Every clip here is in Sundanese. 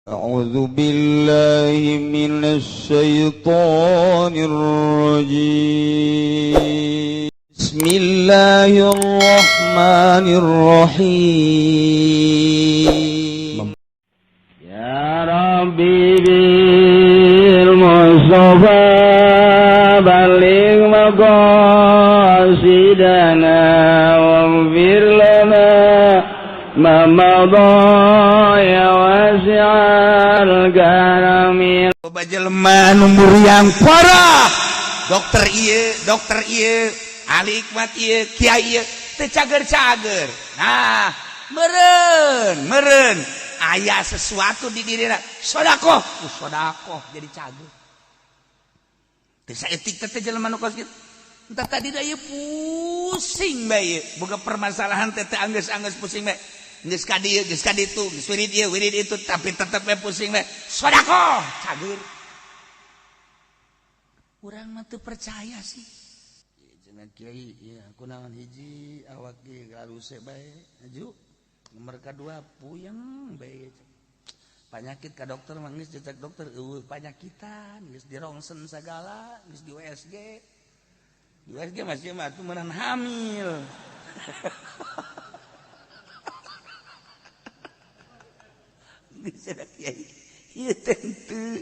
أعوذ بالله من الشيطان الرجيم. بسم الله الرحمن الرحيم. يا ربي بالمصطفى بلغ مقاصدنا واغفر لنا ما مضى يا واسع الكرم. Loba jelema nu muriang parah, dokter ieu, dokter ieu, ahli hikmat ieu, kiai ieu, teu cager-cager. Nah, meureun meureun aya sesuatu di dirina, sodakoh, ku sodakoh jadi cager. Teu saeutik teh jelema nu kos kitu. Entah tadi da ieu pusing bae ieu, boga permasalahan teh teh anggeus-anggeus pusing bae. Geus ka dieu, geus ka ditu, geus wirid ieu, wirid itu, tapi tetep bae pusing bae. Sodakoh, cager. Urang mah teu percaya sih. Cenah kiai, ieu kunaon hiji awak ge galuse bae, aju. Nomor kadua puyeng bae. Panyakit ka dokter mah geus dicek dokter eueuh panyakitan, geus dirongsen sagala, geus di USG. Di USG masih mah atuh meunang hamil. Cenah kiai, ieu teh henteu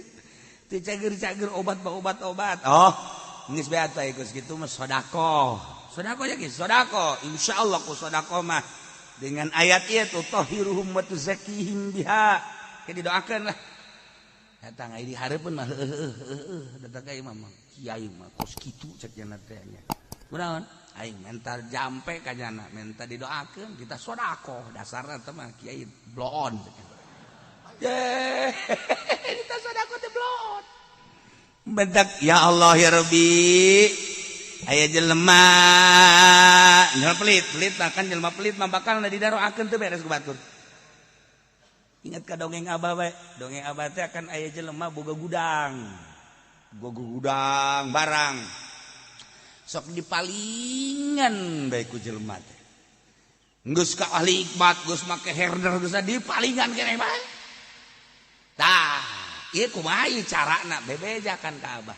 teu cager-cager obat ba obat-obat. Oh, geus bae atuh geus kitu mah sedekah. Sedekah ya geus sedekah. Insyaallah ku sedekah mah dengan ayat ieu tuh tahiruhum wa tuzakkihim biha. Ke didoakeun lah. Datang ai di hareupeun mah heueuh datang ka imam kiai mah kos kitu cek cenah teh nya. Kunaon? Aing mental jampe ka nyana, menta didoakeun kita sedekah dasarna teh mah kiai bloon. Kita sedekah teh bloon. Bentak ya Allah ya Rabbi. Aya jelema jelema pelit, pelit bahkan jelema pelit mah bakal didaroakeun teu beres ku batur. Ingat ka dongeng abah bae, dongeng abah teh akan aya jelema boga gudang. Boga gudang barang. Sok dipalingan bae ku jelema teh. Geus ka ahli hikmat, geus make herder geus dipalingan keneh bae. Tah, ieu kumaha ieu carana bebejakan ka abah.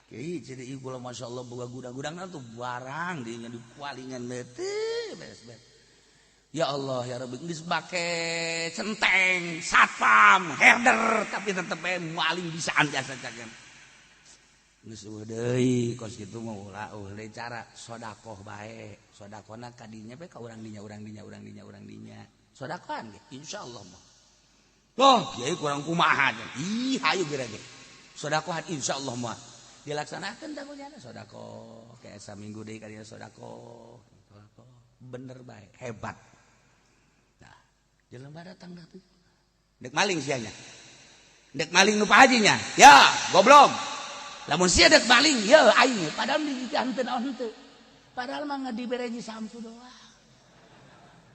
Kiai jadi ieu kula masyaallah boga gudang-gudangna tuh barang dinya dipalingan teh beres beres. Ya Allah ya Rabbi geus make centeng, satpam, herder tapi tetep bae maling bisaan jasa cagen. Geus eueuh deui kos kitu mah ulah eueuh deui cara sedekah bae. Sedekahna ka dinya bae ka urang dinya urang dinya urang dinya urang dinya. Sedekahan ge insyaallah mah. Oh, kiai kurang kumaha. Ih, hayu geura ge. Sedekahan insyaallah mah dilaksanakeun tah kunyana sedekah. Kayak saminggu deui ka dinya sedekah. Sedekah bener bae, hebat. Nah, jelema datang dah tuh. Dek maling sia nya. Dek maling nu Pak Haji nya. Ya, goblok. Lamun sia dek maling, ya aing padahal di henteu naon henteu. Padahal mah dibere Samsu doang.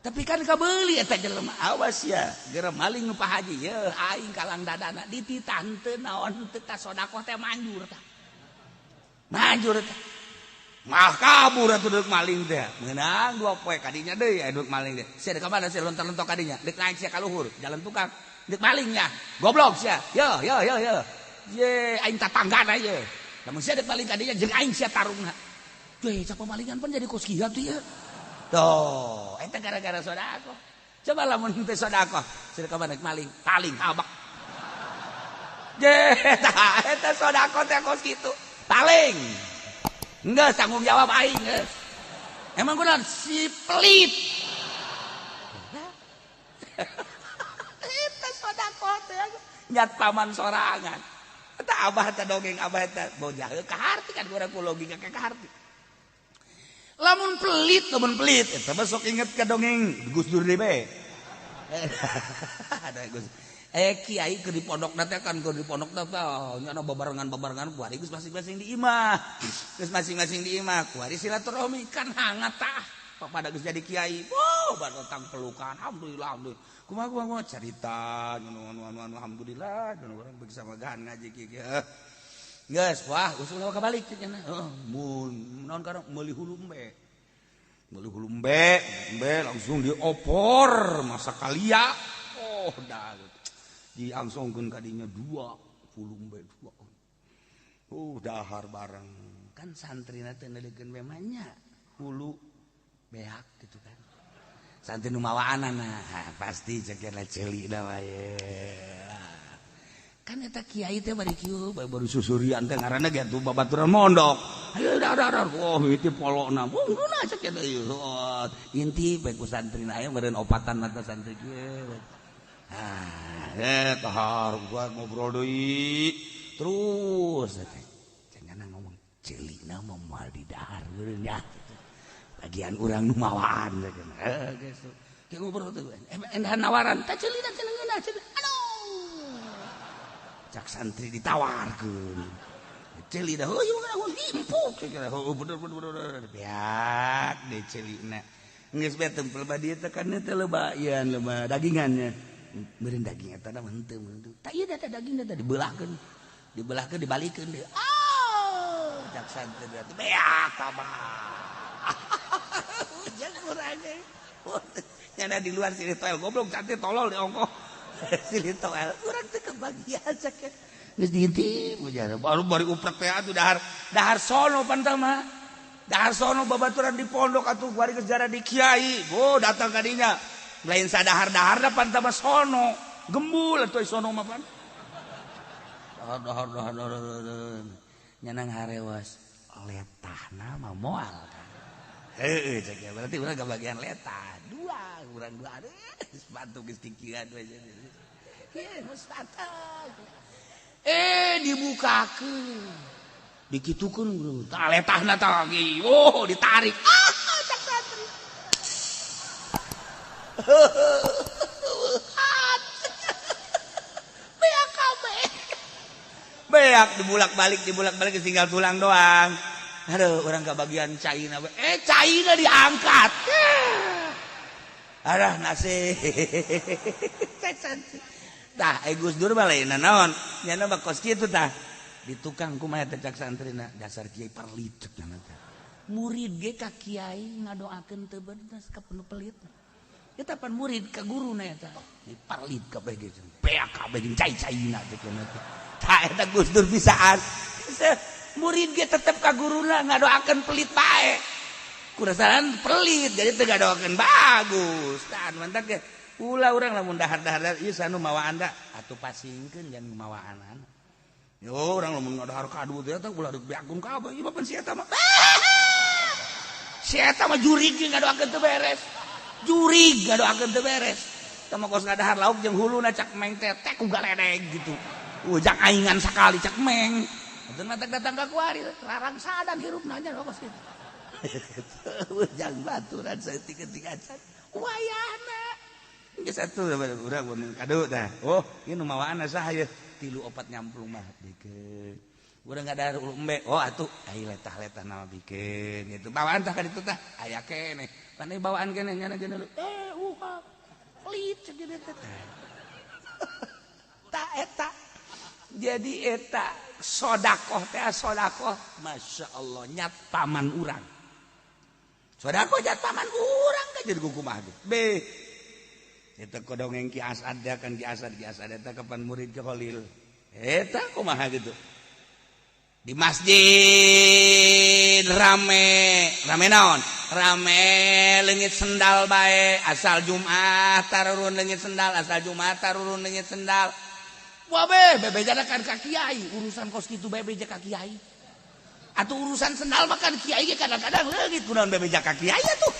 Tapi kan kabeuli eta jelema, awas ya, geura maling nu Pak Haji, ye aing kalang dadana dititah henteu naon henteu tah sedekah teh manjur tah. Manjur tah. Mah kabur atuh deuk maling teh. Meunang dua poe kadinya deui aya deuk maling teh. Sia deuk ka mana sia lontar-lontok kadinya? Deuk naik sia ka luhur, jalan tukang. Deuk malingnya. Goblok sia. Yo yo yo yo. Ye aing tatanggana ye. Lamun sia deuk maling kadinya jeung aing sia tarungna. Weh, cak pemalingan pan jadi kos kieu tuh ya. Tuh, eta gara-gara sedekah. Coba lamun teu sedekah, sedekah mana maling, paling habak. Je, tah eta sedekah teh kos kitu. Paling. Enggak tanggung jawab aing geus. Emang kunaon si pelit. Eta sedekah teh nyat paman sorangan. Eta abah teh dongeng abah teh bojah kaharti kan urang ku logika ka kaharti. Lamun pelit eta mah sok inget ka dongeng Gus Dur deui bae. Ada Gus. Kiai keur di pondokna teh kan keur di pondokna teh nya babarengan-babarengan kuari geus masing-masing di imah. Geus masing-masing di imah kuari silaturahmi kan hangat tah. Pada geus jadi kiai. Wow, batang pelukan. Alhamdulillah, alhamdulillah. Kumaha kumaha carita anu anu anu alhamdulillah anu urang beuki samagaan ngaji kieu. Geus, wah usul kabalik cenah. Heeh, mun naon karang meuli hulu embe. Meuli hulu embe, embe langsung diopor masak kalia. Oh, dah. Diangsongkeun ka dinya dua puluh embe dua. Dahar bareng kan santrina teh neulekeun we mah nya hulu beak gitu kan. Santri nu mawaanana pasti cek lah ceuli da wae. Kan eta kiai teh bari kieu baru susurian teh ngaranna ge atuh babaturan mondok. Ayo dar oh itu polona. Bungkuna cek eta ieu. Inti bae ku santrina aya meureun opatan mata santri kieu. Ah, dahar gua ngobrol deui. Terus teh cenah ngomong ceulina mah moal di dahar meureun nya. Bagian urang nu mawaan cenah. Heuh geus. Ke ngobrol teh endah nawaran teh ceulina cenah ngeunah cenah. Aduh. Cak santri ditawarkeun. Ceuli dah heuh ieu empuk cenah. Heuh bener bener bener. Beak deui ceulina. Geus bae tempel ba dieu teh kan teh loba ieu loba dagingannya. Meureun daging eta mah henteu meureun. Tah ieu teh daging teh dibelahkeun. Dibelahkeun dibalikeun deui. Ah, cak santri teh beak tambah. Hujan urang ge. Nyana di luar sini toel goblok santri tolol di ongkoh. Sini toel urang teh kebagian cak. Geus diintip ujar. Baru bari uprek teh atuh dahar dahar sono pan mah. Dahar sono babaturan di pondok atuh bari geus jara di kiai. Oh datang ka dinya. Lain sadahar-dahar pan mah sono. Gembul atuh sono mah pan. Dahar dahar dahar dahar. Nyanang harewas letahna mah moal kan. Heeh cek ya berarti urang kebagian letah. Dua urang dua sepatu geus kikieuan we. Ieu sepatu. Dibukakeun. Dikitukeun tah letahna tah lagi. Oh, ditarik. Ah, cak santri. Beak kabeh. Beak dibulak-balik tinggal tulang doang. Aduh, orang kebagian caina. Caina diangkat. Aduh, nasib. Tah, Gus Dur mah lain naon? Nyana mah kos kitu tah. Di tukang kumaha teh cak santrina, dasar kiai perlit cek nyana teh. Murid ge ka kiai ngadoakeun teu bener ka penuh pelit. Eta pan murid ka guruna eta. Di perlit kabeh ge. Beak kabeh jeung cai-caina cek nyana teh. Tah eta Gus Dur bisaan. Murid ge tetep ka guruna ngadoakeun pelit bae. Kurasaran pelit jadi teu ngadoakeun bagus. Tah mantak ge ulah urang lamun dahar-dahar ieu sanu mawaan da atuh pasingkeun jangan mawaanan. Yo urang lamun ngadahar kadu teh eta ulah dibeakkeun kabeh ieu mah pan si eta mah. Si eta mah jurig ge ngadoakeun teu beres. Jurig ngadoakeun teu beres. Tah mah kos ngadahar lauk jeung huluna cak meng teh teh ku galedeg gitu. Ujang aingan sakali cak meng. Atuh mah datang ka kuari larang sadan hirupna nya kos kitu. Ujang baturan saeutik-eutik acan. Wayahna. Geus atuh urang mun kadu tah. Oh, ieu nu mawaanna saha ieu? 3 4 nyamplung mah bikeun. Urang ngadahar ulu embe. Oh atuh ai letah-letah nama bikeun gitu. Bawaan tah ka ditu tah aya keneh. Pan bawaan keneh nyana geus uhap. Pelit cek gitu teh. Ta eta. Jadi eta sodakoh teh sodakoh Masya Allah nyat paman urang. Sodakoh nyat paman urang kan jadi kumaha ge. Be. Eta kodongeng Ki Asad kan Ki Asad eta kapan murid ke Khalil. Eta kumaha gitu. Di masjid rame, rame naon? Rame leungit sendal bae, asal Jumat tarurun leungit sendal, asal Jumat tarurun leungit sendal. Wah be, bebejana kan ka kiai, urusan kos kitu bebeja ka kiai. Atuh urusan sendal mah kan kiai ge kadang-kadang leungit kunaon bebeja ka kiai atuh.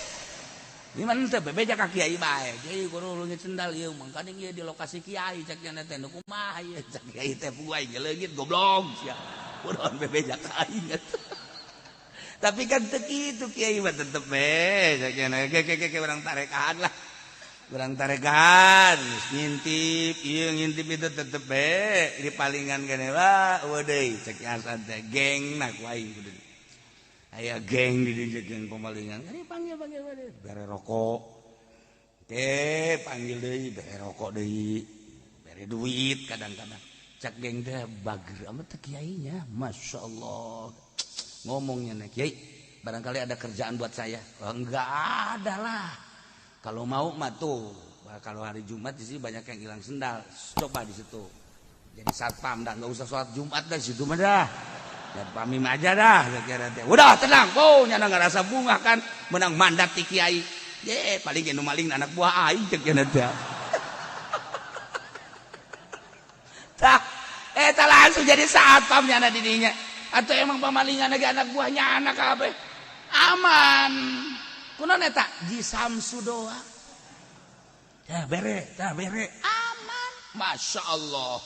Gimana teh bebeja ka kiai bae. Kiai kudu leungit sendal ieu mangkaning ieu di lokasi kiai cak nya teh nu kumaha ieu cak kiai teh puai ge leungit goblok sia. Kunaon bebeja ka aing atuh. Tapi kan teu kitu kiai mah tetep be cak nya ge ge ge urang tarekaan lah. Urang tarekan ngintip ieu ngintip itu tetep be di palingan gene wah eueuh deui cek Hasan teh geng na ku aing kudu. Aya geng di dieu geng pemalingan. Ini panggil panggil bere rokok. Oke, panggil deui bere rokok deui. Bere duit kadang-kadang. Cak geng teh bager amat teh kiainya. Masya Allah. Ngomongnya nih kiai, barangkali ada kerjaan buat saya. Oh, enggak ada lah. Kalau mau mah tuh Wah, kalau hari Jumat di sini banyak yang hilang sendal. Coba di situ. Jadi satpam dah, nggak usah sholat Jumat dah situ mah dah. Dan pamim aja dah kira teh. Udah tenang, oh nyana nggak rasa bunga kan menang mandat ti kiai. Ye, paling nu maling anak buah aing cek nya teh. Tah, eta langsung jadi satpam nyana di dinya. Atau emang pamalingan lagi anak buahnya anak kabeh. Aman. Kunaon eta? Ji Samsu doa. Tah bere, aman. Masya Allah.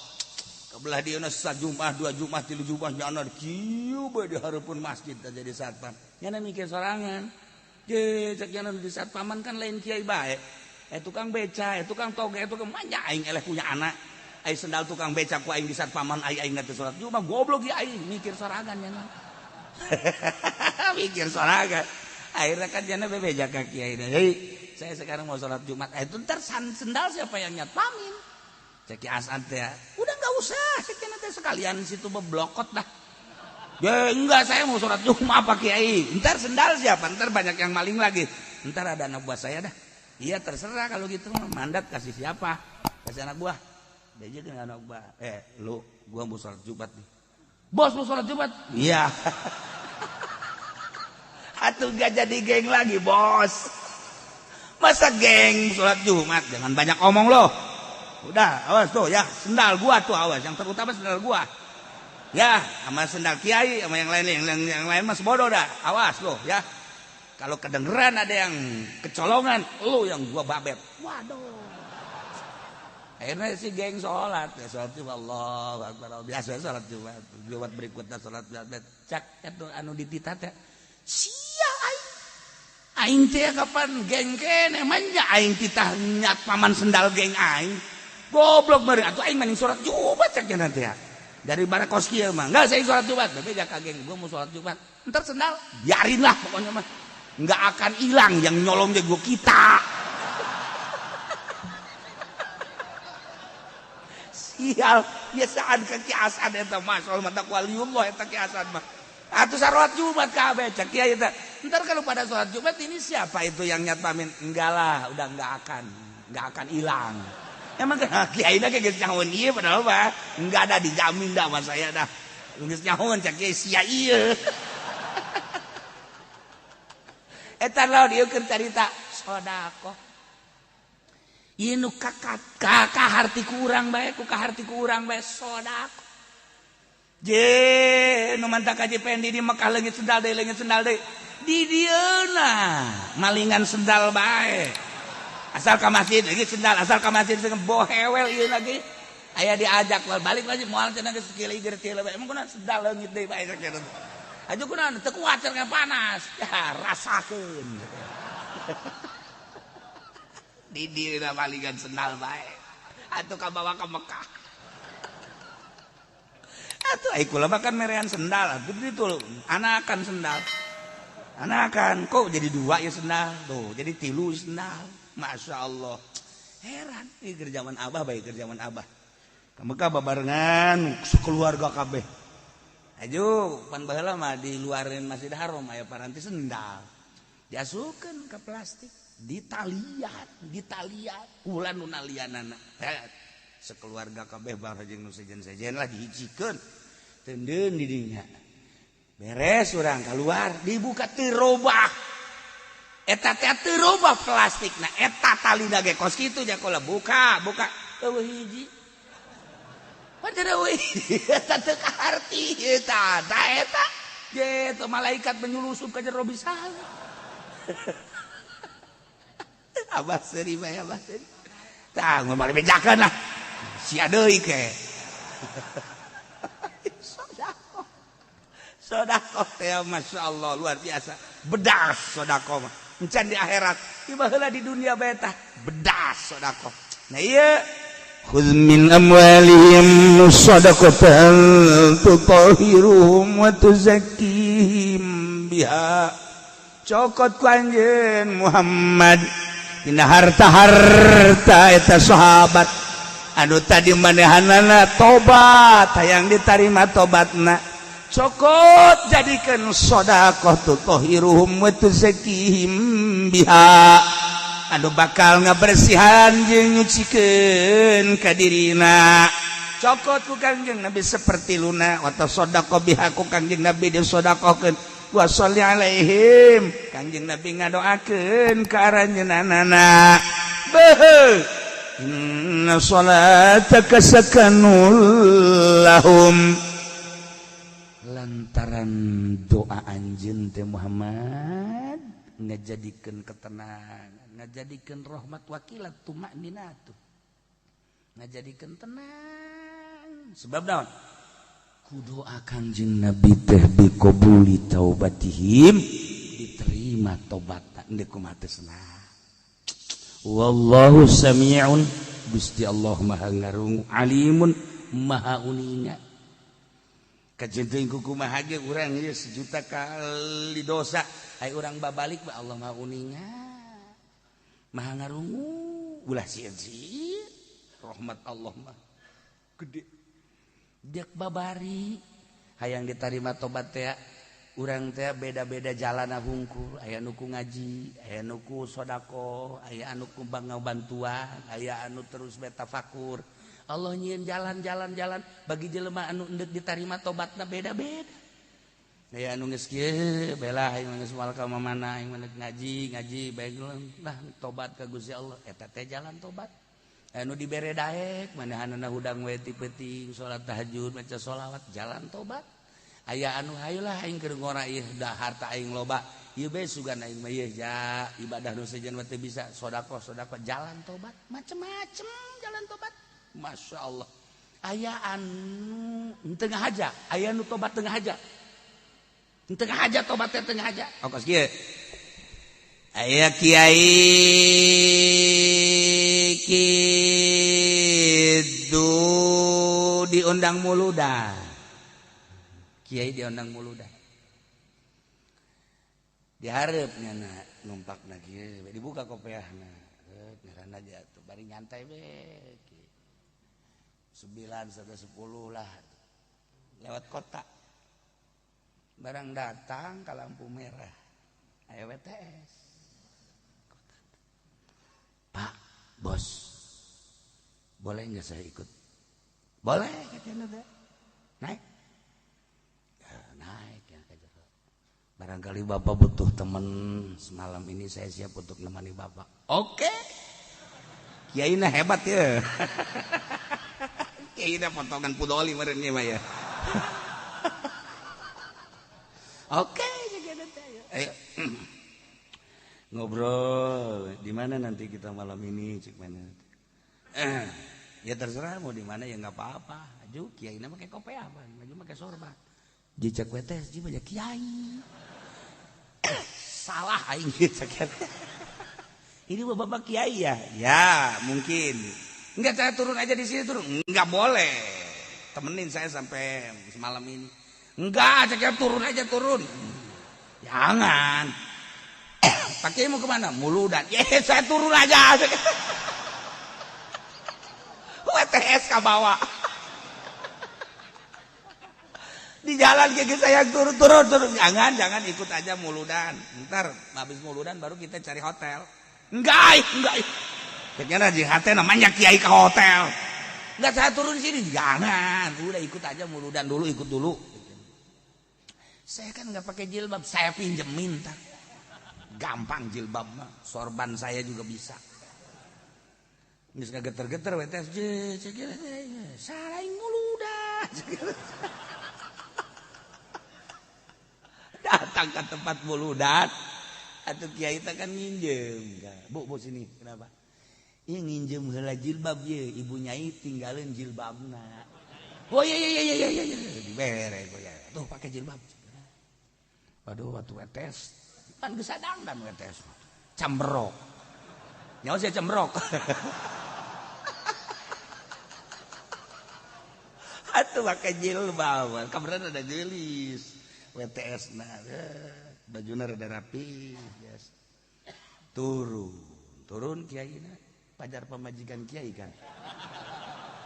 Kebelah dia na sajumat, dua Jumat, tilu Jumat nyana kieu bae di hareupeun masjid teh jadi satpam. Nyana mikir sorangan. Je cek nyana di satpaman kan lain kiai bae. Tukang beca, tukang toge, tukang manja aing eleh punya anak. Ai sendal tukang beca ku aing di satpaman ai aing teh salat Jumat goblok ya aing mikir sorangan nyana. Mikir sorangan. Akhirnya kan nyana bebeja ka kiai. Jadi saya sekarang mau salat Jumat. Itu ntar sendal siapa yang nyatpamin? Cek Asad ya. Udah nggak usah, cek nanti sekalian situ beblokot dah. Ya enggak, saya mau sholat Jumat Pak Kiai. Ntar sendal siapa? Ntar banyak yang maling lagi. Ntar ada anak buah saya dah. Iya terserah kalau gitu, mandat kasih siapa? Kasih anak buah. Dia aja dengan anak buah. Lu, gua mau sholat Jumat nih. Bos mau sholat Jumat? Iya. Atuh gak jadi geng lagi bos. Masa geng sholat Jumat? Jangan banyak omong loh. Udah, awas tuh ya, sendal gua tuh awas, yang terutama sendal gua. Ya, sama sendal kiai, sama yang lain, yang lain mas bodoh dah. Awas loh ya. Kalau kedengeran ada yang kecolongan, lu yang gua babet. Waduh. Akhirnya si geng sholat, ya sholat Jumat, Allahu Akbar. Biasa sholat Jumat, Jumat berikutnya sholat Jumat. Cak itu anu ditita teh. Sia aing. Aing teh kapan geng kene manja aing titah nyat paman sendal geng aing. Goblok meureun atuh aing maning sholat Jumat cek nanti ya. Dari barakos kieu mah. Enggak saya sholat Jumat, bebeja ka geng gua mau sholat Jumat. Entar sendal biarin lah pokoknya mah. Enggak akan hilang yang nyolong jago kita. Sial, biasaan ka Ki Asad eta mah soal mata waliullah eta Ki Asad mah. Atuh salat Jumat kabeh cek kiai eta. Entar kalau pada sholat Jumat ini siapa itu yang nyatpamin? Enggak lah, udah enggak akan hilang. Emang kiai na geus nyahoan ieu padahal mah enggak ada dijamin dah sama saya dah. Geus nyahoan cek kiai sia ieu. Eta lawan ieu keur carita sedekah. Ieu nu kaharti ku urang bae, ku kaharti ku urang bae sedekah. Je nu mantak Haji Pendi di Mekah leungit sendal deui, Di dieuna malingan sendal bae. Asal ka masjid lagi sendal, asal ka masjid bohewel ieu lagi. Aya diajak balik lagi moal cenah geus kieu teh emang kunaon sendal leungit deui bae sakitu. Aju kunaon teu kuat cenah panas. Ya rasakeun. Di dieuna malingan sendal bae. Atuh kabawa ka Mekah. Atuh ai kula mah kan merean sendal, atuh ditu anakan sendal. Anakan kok jadi dua ya sendal tuh, jadi tilu sendal. Masya Allah, heran. Ini kerjaan abah baik kerjaan abah. Ka Mekah babarengan sekeluarga kabeh. Aju pan baheula mah di luarin Masjid Haram aya paranti sendal. Diasupkeun ka plastik, ditalian, ulan nu nalianana. Sekeluarga kabeh bareng jeung nu sejen-sejen lah dihijikeun. Tendeun di dinya. Beres urang keluar, dibuka teu robah. Eta teh teu robah plastikna, eta talina ge kos kitu jakola buka, buka eueuh hiji. Padahal eueuh hiji, eta teu kaharti eta, da eta. Ge teu malaikat menyulusup ka jero bisa. Abah seuri bae abah seuri. Tah ngomong bejakeun lah. Sia deui ke. Sedekah teh Masya Allah luar biasa. Bedas sedekah mah. Encan di akhirat, ieu baheula di dunia bae tah bedas sedekah. Nah ieu khudz min amwalihim shadaqatan tutahhiruhum wa tuzakkihim biha. Cokot ku anjeun Muhammad dina harta-harta eta sahabat anu tadi manehanana tobat hayang ditarima tobatna. Cokot jadikan sedekah tutahhiruhum wa tuzakkihim biha. anu bakal ngabersihan jeung nyucikeun ka dirina. Cokot ku Kangjeng Nabi seperti luna wa tasaddaqo biha ku Kangjeng Nabi disedekahkeun wa sholli alaihim Kangjeng Nabi ngadoakeun ka aranjeunana. Beuh, inna salataka sakanul lahum, lantaran doa anjeun teh Muhammad ngajadikeun ketenangan, ngajadikeun rahmat wakilat tumakninatu, ngajadikeun tenang. Sebab naon? Ku doa Kangjeng Nabi teh biqabuli taubatihim, diterima tobatna endek kumaha teh senang. Wallahu sami'un, Gusti Allah maha ngarungu, alimun maha uninga. Kajenting ku kumaha ge urang ieu sejuta kali dosa, ai urang babalik ba Allah maha uninga, maha ngarungu. Ulah sieun-sieun, rahmat Allah mah gede. Dek babari hayang ditarima tobat teh urang teh beda-beda jalana hungkul, aya nu ku ngaji, aya nu ku sedekah, aya anu ku bantuan, aya anu terus betafakur. Allah nyieun jalan-jalan-jalan bagi jelema anu endek ditarima tobatna beda-beda. Aya anu geus kieu belah, aya geus moal ka mana, aya ngaji, ngaji bae lah tobat ka Gusti Allah, eta teh jalan tobat. Anu dibere daek manahanana hudang we ti peuting salat tahajud maca sholawat jalan tobat. Aya anu hayulah aing keur ngora ieu da harta aing loba ieu bae sugan aing mah ieu ja ibadah nu sejen mah teu bisa sedekah sedekah jalan tobat macem-macem jalan tobat. Masya Allah. Aya anu tengah aja, aya anu tobat tengah aja. Tengah aja tobat teh tengah aja. Okos kieu. Aya kiai kidu diundang muludan. Kiai diundang muludan. Dihareup nya numpakna kieu, dibuka kopeahna. Ngaranna atuh bari nyantai we. 9 sampai 10 lah. Lewat kota. Barang datang ke lampu merah. Aya WTS. Pak, bos, boleh nggak saya ikut? Boleh, katanya. Naik, ya, naik ya. Barangkali bapak butuh teman semalam ini, saya siap untuk nemani bapak. Oke, kiai-na hebat ya. Kiai-na potongan pudoli merenya mah ya. Oke, ayo. Ngobrol di mana nanti kita malam ini, cik mana? Ya terserah mau di mana ya nggak apa-apa. Aju kiai na pakai kopiah, baju pakai sorban. Jicak wetes, ji banyak kiai. Salah aing cek. Ini bapak kiai ya? Ya mungkin. Enggak, saya turun aja di sini turun. Enggak boleh. Temenin saya sampai semalam ini. Enggak, cek turun aja turun. Jangan. Pak Kiai mau kemana? Muludan. Ya, saya turun aja. WTS ke bawah. Di jalan kayak saya turun. Jangan, jangan ikut aja muludan. Ntar habis muludan baru kita cari hotel. Enggak. Kayaknya JHT namanya kiai ke hotel. Enggak, saya turun sini. Jangan, udah ikut aja muludan dulu, ikut dulu. Saya kan nggak pakai jilbab, saya pinjemin ntar. Gampang jilbab mah, sorban saya juga bisa. Geus geter-geter WTS, salah muludan. Datang ke tempat muludan, atuh kiai teh kan nginjem. Bu, bu sini, kenapa? Ieu nginjem heula jilbab ye, ibu nyai tinggalin jilbabna. Oh iya iya iya dibere ya. Tuh pakai jilbab. Waduh, waktu WTS kan geus sadangdan WTS. Camberok. Nyawa saya cembrok. Atuh pakai jilbab. Kabaran ada gelis. WTS nah, bajuna rada rapi, yes. Turun kiai na, pajar pamajikan kiai kan.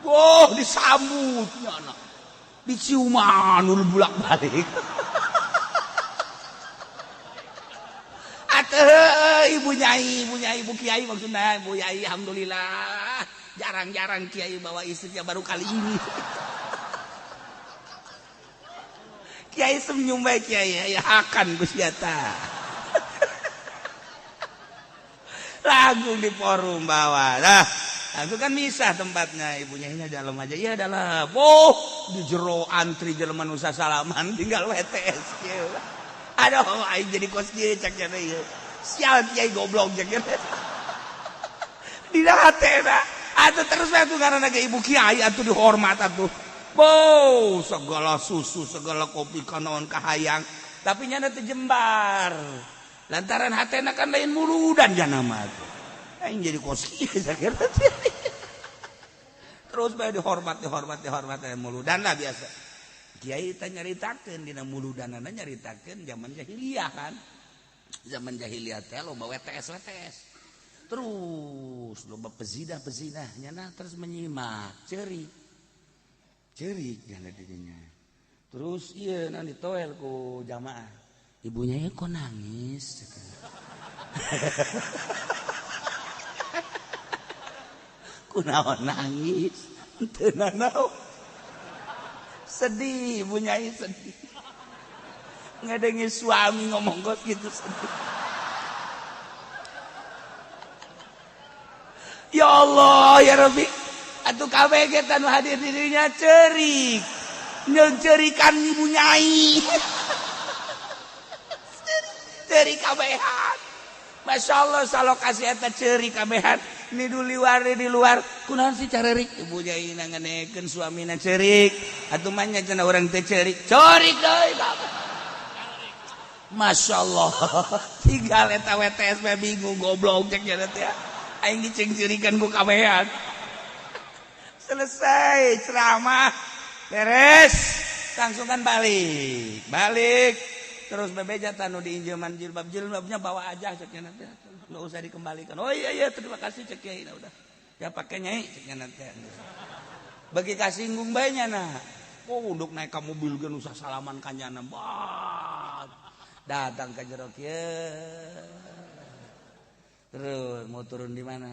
Wah, disambutnya anak. Diciuman ul bulak-balik. Atuh Ibu nyai, ibu nyai, ibu kiai maksudnya, ibu nyai, alhamdulillah. Jarang-jarang kiai bawa istrinya, baru kali ini. Kiai senyum baik kiai, ya akan Gusti eta. Lagu di forum bawah. Nah, itu kan misah tempatnya, ibunya ini dalam aja. Iya dalam. Oh, di jero antri jelema nu salaman tinggal WTS kieu. Aduh, aing jadi kos kieu cak nya ieu. Sial kiai goblok cak nya. Dina hatena. Atuh terus we atuh ngaranna ge ibu kiai atuh dihormat atuh. Bow, segala susu, segala kopi kanaon kahayang, tapi nyana teu jembar. Lantaran hatena kan lain muludan jana mah atuh. Aing jadi kos kieu cak nya. Terus bae dihormat, dihormat, dihormat muludan lah biasa. Kiai teh nyaritakeun dina muludanana nyaritakeun zaman jahiliyah kan. Zaman jahiliyah teh loba WTS WTS. Terus loba pezinah-pezinah nyana terus menyimak, ceurik. Ceurik nyana dirinya. Terus ieu na ditoel ku jamaah. Ibunya ya kok nangis. Kunaon nangis? Teu nanaon. Sedih, ibu nyai sedih. Ngedengi suami ngomong kos gitu sedih. Ya Allah, ya Rabbi. Atuh kabeh ge tanu hadir dirinya cerik. Nyencerikan ibu nyai. Cerik kabehan. Masya Allah salokasi eta cerik kabehan. Ni luar di luar kunaon sih carerik ibu nyai nanganekeun suamina cerik atuh mah nya cenah urang teh cerik cerik deui Masya Allah tinggal eta WTS mah bingung goblok cek nya teh aing dicengcirikan ku kabehan selesai ceramah beres langsung kan balik balik terus bebeja tanu diinjeman jilbab jilbabnya bawa aja cek nya teh nggak usah dikembalikan. Oh iya iya terima kasih cek kiai nah, udah ya pakai nyai cek nya nanti bagi kasinggung bae nya nah. Oh untuk naik ka mobil ge usah salaman ka nyana bah datang ka jero kieu terus mau turun di mana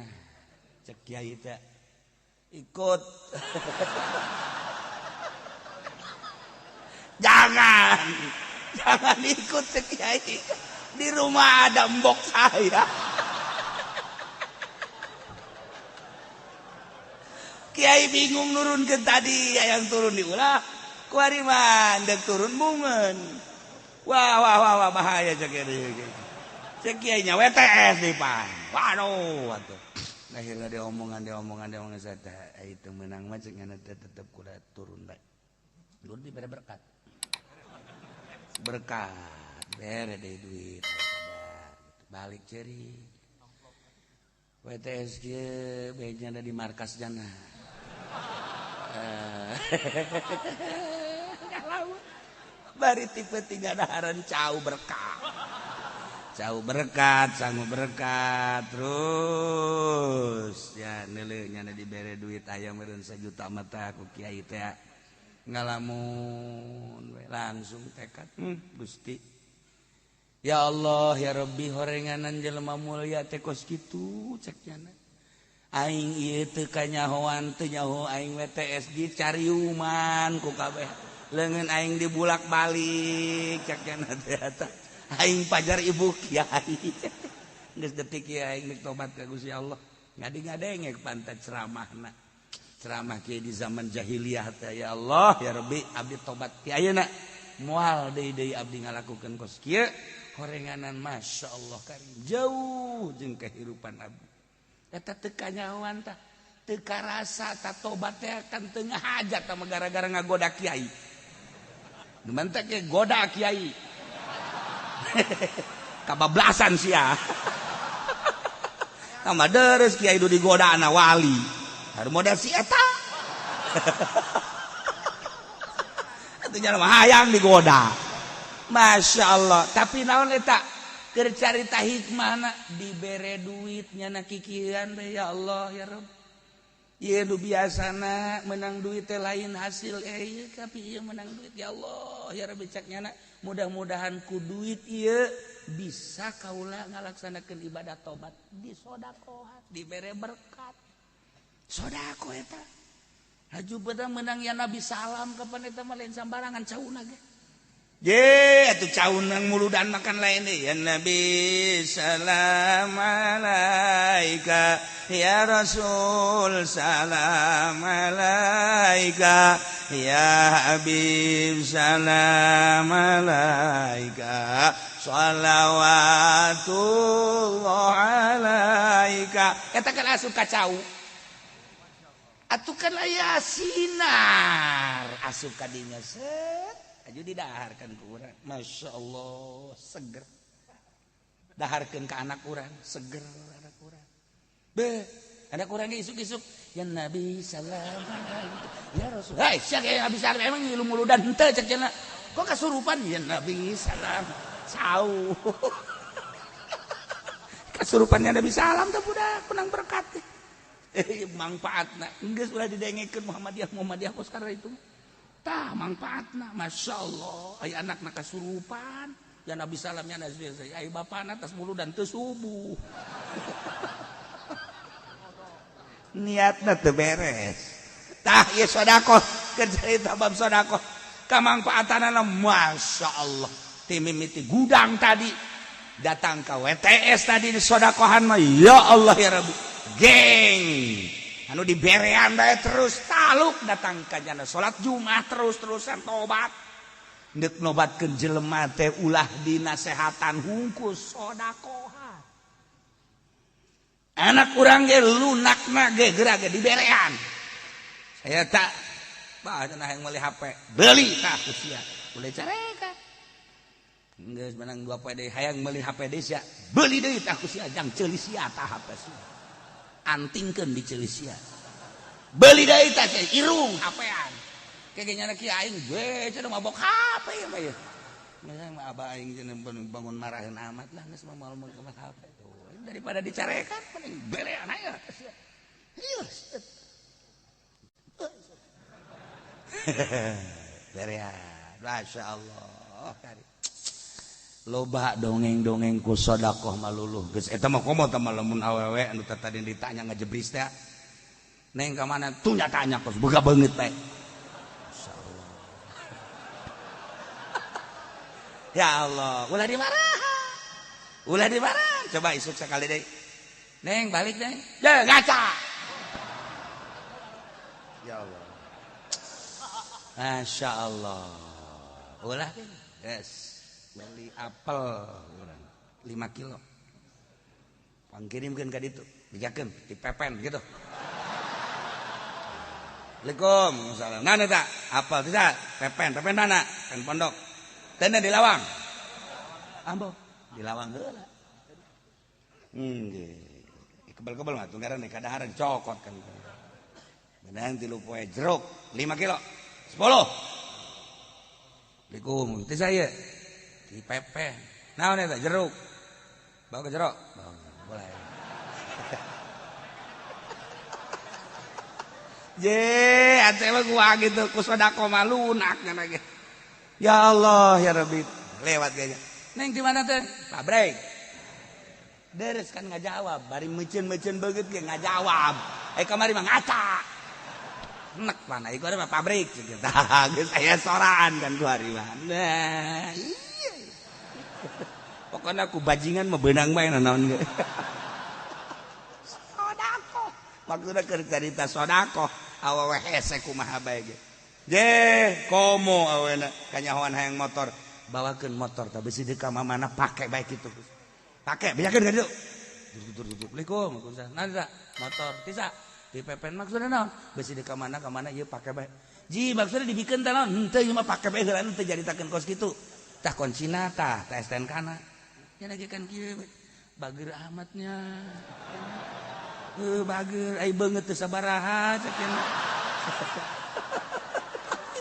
cek kiai teh ikut. Jangan jangan ikut cek kiai, di rumah ada mbok saya. Kiai bingung nurun ke tadi, yang turun diulah kuari mah ndek turun bungeun. Wah wah wah wah bahaya cek kiai. Cek kiai nya WTS di pan. Waduh atuh. Akhirnya diomongan diomongan saya teh itu menang mah cek ngana teh tetep kuda turun bae. Turun dibere berkat. Berkat bere deh duit balik ceri WTS kieu bae ada di markas jana. Bari tipe tiga daharan cau berkat. Cau berkat, sangu berkat terus ya neuleuh nya dibere duit aya meureun sajuta mata ku kiai teh ngalamun we langsung tekad Gusti. Ya Allah ya Rabbi horenganan jelema mulia teh kos kitu cek nyana. Aing ieu teu kanyahoan teu nyaho aing WTS dicariuman ku kabeh. Leungeun aing dibulak-balik cek nyana teh eta. Aing pajar ibu kiai. Geus detik ieu aing nek tobat ka Gusti Allah. Ngadi-ngadengek pantat ceramahna. Ceramah kieu di zaman jahiliyah teh ya Allah ya Rabbi abdi tobat ti ayeuna. Moal deui-deui abdi ngalakukeun kos kieu. Horenganan Masya Allah karim jauh jeung kehidupan abdi eta teu kanyahoan tah teu karasa ta tobat teh kan teu ngahajat tah gara-gara ngagoda kiai nu mantak ge goda kiai kabablasan sia tambah deres kiai du digoda ana wali haru modal si eta atuh nya mah hayang digoda Masya Allah tapi naon eta keur carita hikmahna dibere duit nyana kikieuan teh ya Allah ya Rabb Ieu nu biasana menang duit teh lain hasil ieu tapi ieu menang duit ya Allah ya Rabbi cak nyana mudah-mudahan ku duit ieu bisa kaula ngalaksanakeun ibadah tobat di sodakohan dibere berkat sodako eta haju beda menang ya Nabi salam kapan eta mah lain sambarangan cauna ge ye atuh caunang muludan makan lain deh ya Nabi salam alaika ya Rasul salam alaika ya Habib salam alaika shalawatullah alaika eta kan asup ka cau atuh kan aya sinar asup ka dinya set aju didaharkan ku urang Masya Allah seger daharkeun ka anak urang seger anak urang be anak urang ge isuk-isuk ya Nabi salam ya Rasul hei sia ge Nabi salam emang ngilu muludan henteu cek cenah kok kasurupan ya Nabi salam cau kasurupannya Nabi salam teh budak menang berkat mangfaatna geus ulah didengekeun Muhammadiyah Muhammadiyah kos karena itu tah mangfaatna Masya Allah aya anakna kasurupan ya Nabi salamnya Nabi aya bapana tas muludan teu subuh niatna teu beres tah ieu sedekah keur carita bab sedekah kamangfaatanana Masya Allah ti mimiti gudang tadi datang ka WTS tadi di sodakohan mah ya Allah ya Rabbi geng anu diberean bae terus taluk datang ka jana salat Jumat terus-terusan tobat deuk nobatkeun jelema teh ulah dinasehatan hungkus sodakohan anak urang ge lunakna ge geura ge diberean saya tak bah cenah hayang meuli HP beli tah ku sia boleh carekan geus menang 2 poe deui hayang meuli HP deui sia beli deui tah ku sia jang ceuli sia tah HP sia antingkeun di ceuli sia beli deui tah sia irung HP-an kege nyana kieu aing we cenah mabok HP mah ieu mah abah aing cenah bangun maraheun amat lah geus mah moal meuli HP tuh daripada dicarekan mending berean aya sia ieu berean Masya Allah kari loba dongeng-dongeng ku sodakoh maluluh geus eta mah komo teh lamun awewe anu tadi ditanya ngajebris teh neng ka mana tuh nyatanya kos boga beungeut bae masyaallah ya Allah ulah dimarahan ulah dimarahan coba isuk sekali deui neng balik neng ya ngaca ya Allah Masya Allah ulah yes beli apel 5 kilo pangkirimkeun ka ditu dijakeun dipepen gitu Assalamualaikum salam mana tak apel tidak pepen pepen mana pen pondok teu di lawang ambo di lawang heula nggih kebel-kebel mah tunggaran kadaharan cokot kan benang 3 poe jeruk 5 kilo 10 Assalamualaikum teh saya di pepen naon eta jeruk bawa ke jeruk boleh je atuh mah gua gitu ku sedekah mah lunak nya ge ya Allah ya Rabbi lewat kayaknya neng di mana teh pabrik deres kan ngajawab bari meuceun-meuceun beungeut ge ngajawab kamari mah ngaca nek mana ieu mah pabrik gitu geus aya soraan kan ku hari mah nah pokoknya aku bajingan mah beunang bae naon ge sedekah maksudna keur carita sedekah awewe hese kumaha bae ge je komo awena kanyahoan hayang motor bawakeun motor tah besi deuk ka mamana pake bae kitu pake bejakeun ka ditu Assalamualaikum waalaikumsalam motor tisa di pepen maksudna naon besi deuk ka mana ieu pake bae ji maksudna dibikeun teh naon henteu ieu mah pake bae heula teu jaritakeun kos kitu tah kuncina tah tah STNK na nya lagi kan kieu bager amatnya bager ai beungeut teu sabaraha cek cenah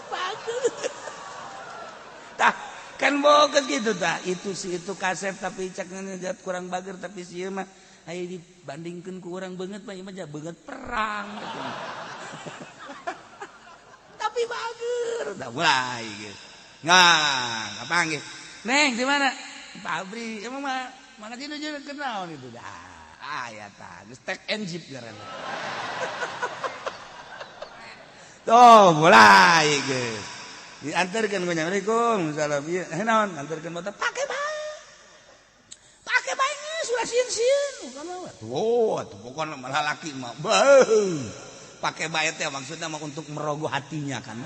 bager tah kan boga gitu tah itu si itu kasep tapi cek ngejat kurang bager tapi si ieu mah aya dibandingkeun ku urang beungeut mah ieu mah beungeut perang gitu. Tapi bager, udah mulai geus. Nggak, kapanggih. Neng di mana? Pabrik. Emang mah mana tinu jeung kenal itu dah. Aya tah, geus tek and jeep ngaranna. Tuh, mulai geus. Diantarkeun ku nya. Assalamualaikum. Salam. Ieu naon? Antarkeun motor pake bae. Pake bae geus ulah sieun-sieun. Tuh, atuh pokona malah laki mah. Beuh. Pake bae teh maksudna mah untuk merogoh hatinya kan.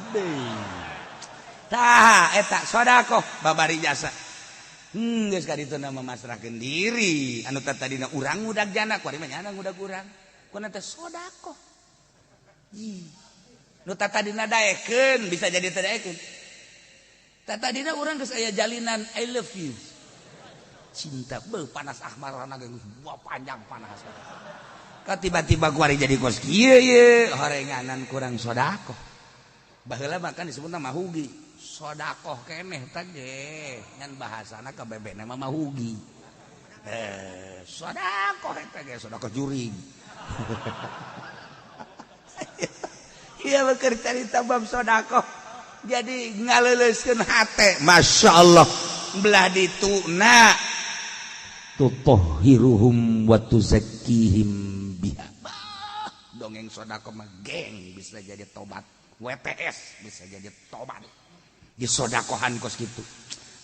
Tah eta sedekah babari jasa. Geus ka ditu mah masrahkeun diri. Anu tadina urang ngudag jana, kuari mah nyana ngudag urang. Kuna teh sedekah. Nu tadina daekeun bisa jadi teu daekeun. Tadina urang geus aya jalinan I love you. Cinta beuh panas ahmarana geus buah panjang panas. Ka tiba-tiba kuari jadi kos kieu ye horenganan kurang sedekah. Baheula mah kan disebutna mahugi. Sodakoh keneh teh ge ngan bahasana ka bebekna mah mahugi. Sodakoh eta ge sodakoh jurig. Ieu keur carita bab sodakoh. Jadi ngaleuleuskeun hate, Masya Allah. Belah dituna tutahhiruhum wa tuzakkihim biha. Dongeng sodakoh mah geng bisa jadi tobat. WTS bisa jadi tobat. Disodakohan kos gitu.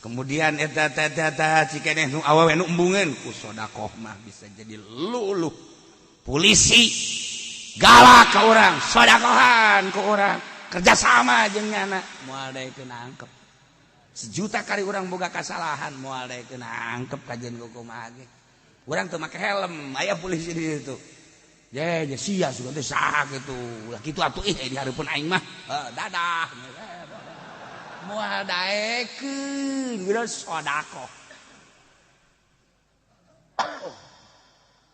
Kemudian eta eta eta cikeneh nu awewe nu embungeun ku sodakoh mah bisa jadi luluh. Polisi galak ke orang, sodakohan ke orang, kerjasama jeung nyana moal daekeun nangkep. Sejuta kali orang boga kasalahan moal daekeun nangkep kajian kumaha ge. Urang teu make helm, aya polisi di situ. Ye, ye sia sugan teh saha kitu. Ulah kitu atuh ih di hareupeun aing mah. Dadah. Moal daekeun geus sedekah.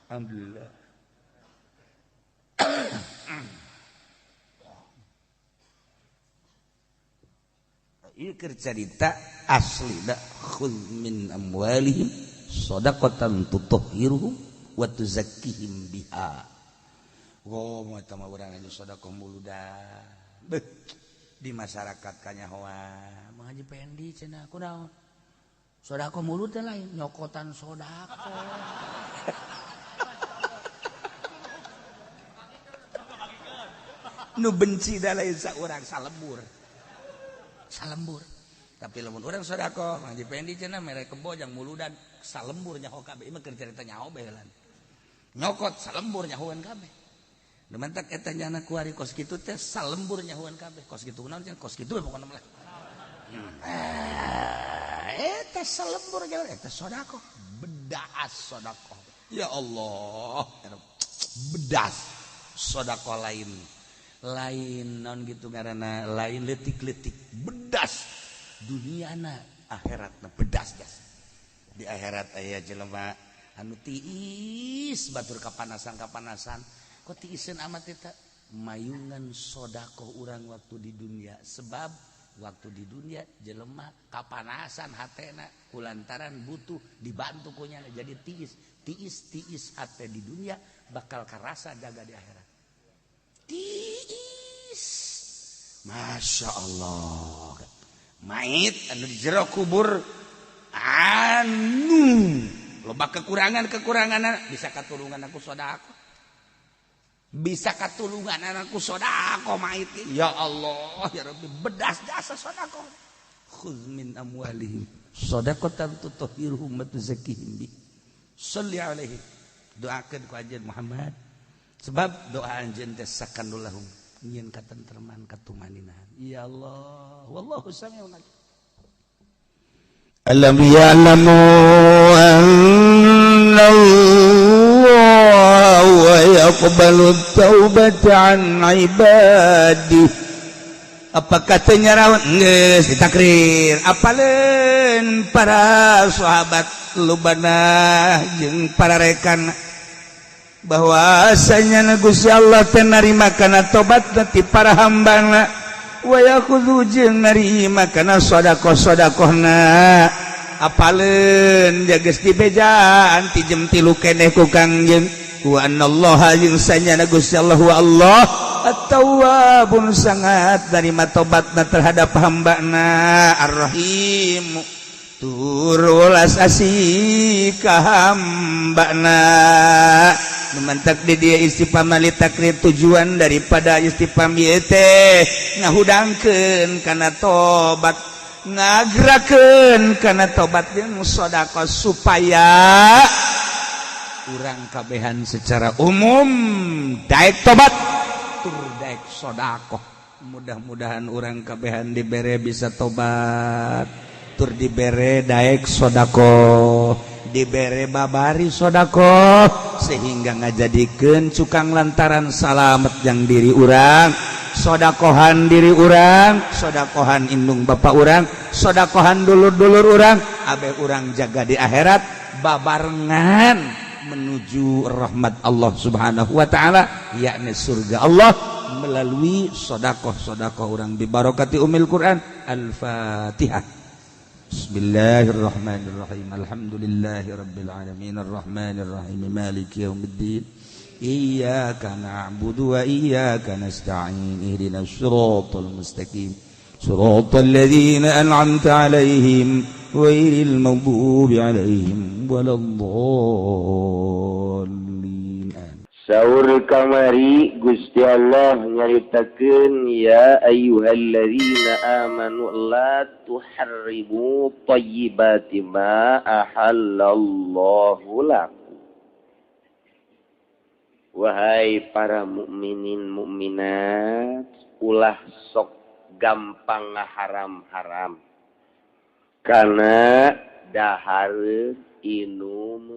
Alhamdulillah. Ieu keur carita asli da khudz min amwalihim shadaqatan tutahhiruhum wa tuzakkihim biha. Oh, eta mah urang anu sedekah muludan. Beuh, di masyarakat kanyahoan Mang Haji Pendi cenah kunaon? Sedekah mulut teh lain nyokotan sedekah. Nu benci da lain saurang salembur. Salembur. Tapi lamun urang sedekah Mang Haji Pendi cenah mere kebo jang muludan salembur nyaho kabeh. Ieu mah keur carita nyaho bae heula. Nyokot salembur nyahoan kabeh. Mantak eta nyana kuari kos kitu teh salembur nyahoan kabeh. Kos kitu naon cenah kos kitu we pokona mah. Eta salembur nyahoan eta sedekah. Bedas sedekah. Ya Allah, bedas sedekah lain. Lain naon gitu ngaranna, lain leutik-leutik, bedas duniana akhiratna bedas jas. Di akhirat aya jelema anu tiis batur kapanasan-kapanasan. Kok tiiseun amat eta mayungan sodakoh urang waktu di dunia, sebab waktu di dunia jelema kapanasan hatena kulantaran butuh dibantu kunyana jadi tiis tiis tiis hate di dunia bakal karasa jaga di akhirat tiis. Masya Allah mait anu di jero kubur anu loba kekurangan-kekurangan bisa katulungan aku sodakoh, bisa katulungan anakku sodako mait. Ya Allah ya Rabbi, bedas jasa sodako. Khudz min amwalihim shadaqatan tutahhiruhum wa tuzakkihim bi. Shalli alaihi. Doakeun ku anjeun Muhammad. Sebab doa anjeun teh sakanul lahum nyieun katentreman katumaninahan. Ya Allah, wallahu samiun alim. Alam ya'lamu anna wa yaqbalu taubata an ibadi. Apa katanya rawan geus ditakrir apaleun para sahabat lubana jeung para rekan bahwasanya Gusti Allah teh narima kana tobat ti para hambana wa yakhudhu jeung narima kana sedekah-sedekahna. Apaleun geus dibejaan ti jem 3 keneh ku Kangjeng Wa annallaha jeung sanyana Gusti Allah wa Allah at-tawwabun sangat narima tobatna terhadap hambana, ar-rahim tur welas asih ka hambana. Mantak di dia istifham li takrir, tujuan daripada istifham ieu teh ngahudangkeun kana tobat, ngagerakeun kana tobat jeung sedekah, supaya urang kabehan secara umum daek tobat tur daek sedekah. Mudah-mudahan urang kabehan dibere bisa tobat tur dibere daek sedekah, dibere babari sedekah, sehingga ngajadikeun cukang lantaran salamet yang diri urang, sodakohan diri urang, sodakohan indung bapak urang, sodakohan dulur-dulur urang, abe urang jaga di akhirat babarengan menuju rahmat Allah Subhanahu wa taala, yakni surga Allah, melalui sodakoh-sodakoh urang bibarokati umil Quran. Al-Fatihah. Bismillahirrahmanirrahim. Alhamdulillahirabbil alamin arrahmanirrahim maliki yaumiddin. Iyyaka na'budu wa iyyaka nasta'in. Ihdinas siratal mustaqim. Siratal ladzina an'amta 'alaihim ghairil maghdubi 'alaihim waladdallin. Saur kamari Gusti Allah nyaritakeun, ya ayyuhalladzina amanu la tuharrimu thayyibati ma ahallallahu lakum. Wahai para mukminin mukminat, ulah sok gampang ngaharam-haram karena dahareun, inum,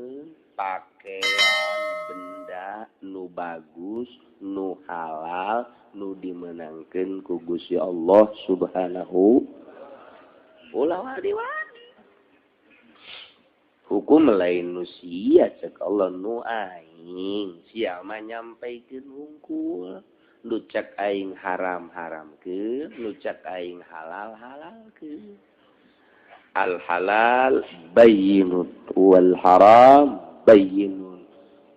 pakaian, benda nu bagus, nu halal, nu dimenangkeun ku Gusti Allah Subhanahu. Ulah wani-wani hukum lain nu sia, cek Allah, nu aing. Sia mah nyampaikeun hungkul, nu cek aing haram haramkeun, nu cek aing halal halalkeun. Al halal bayyinun wal haram bayyinun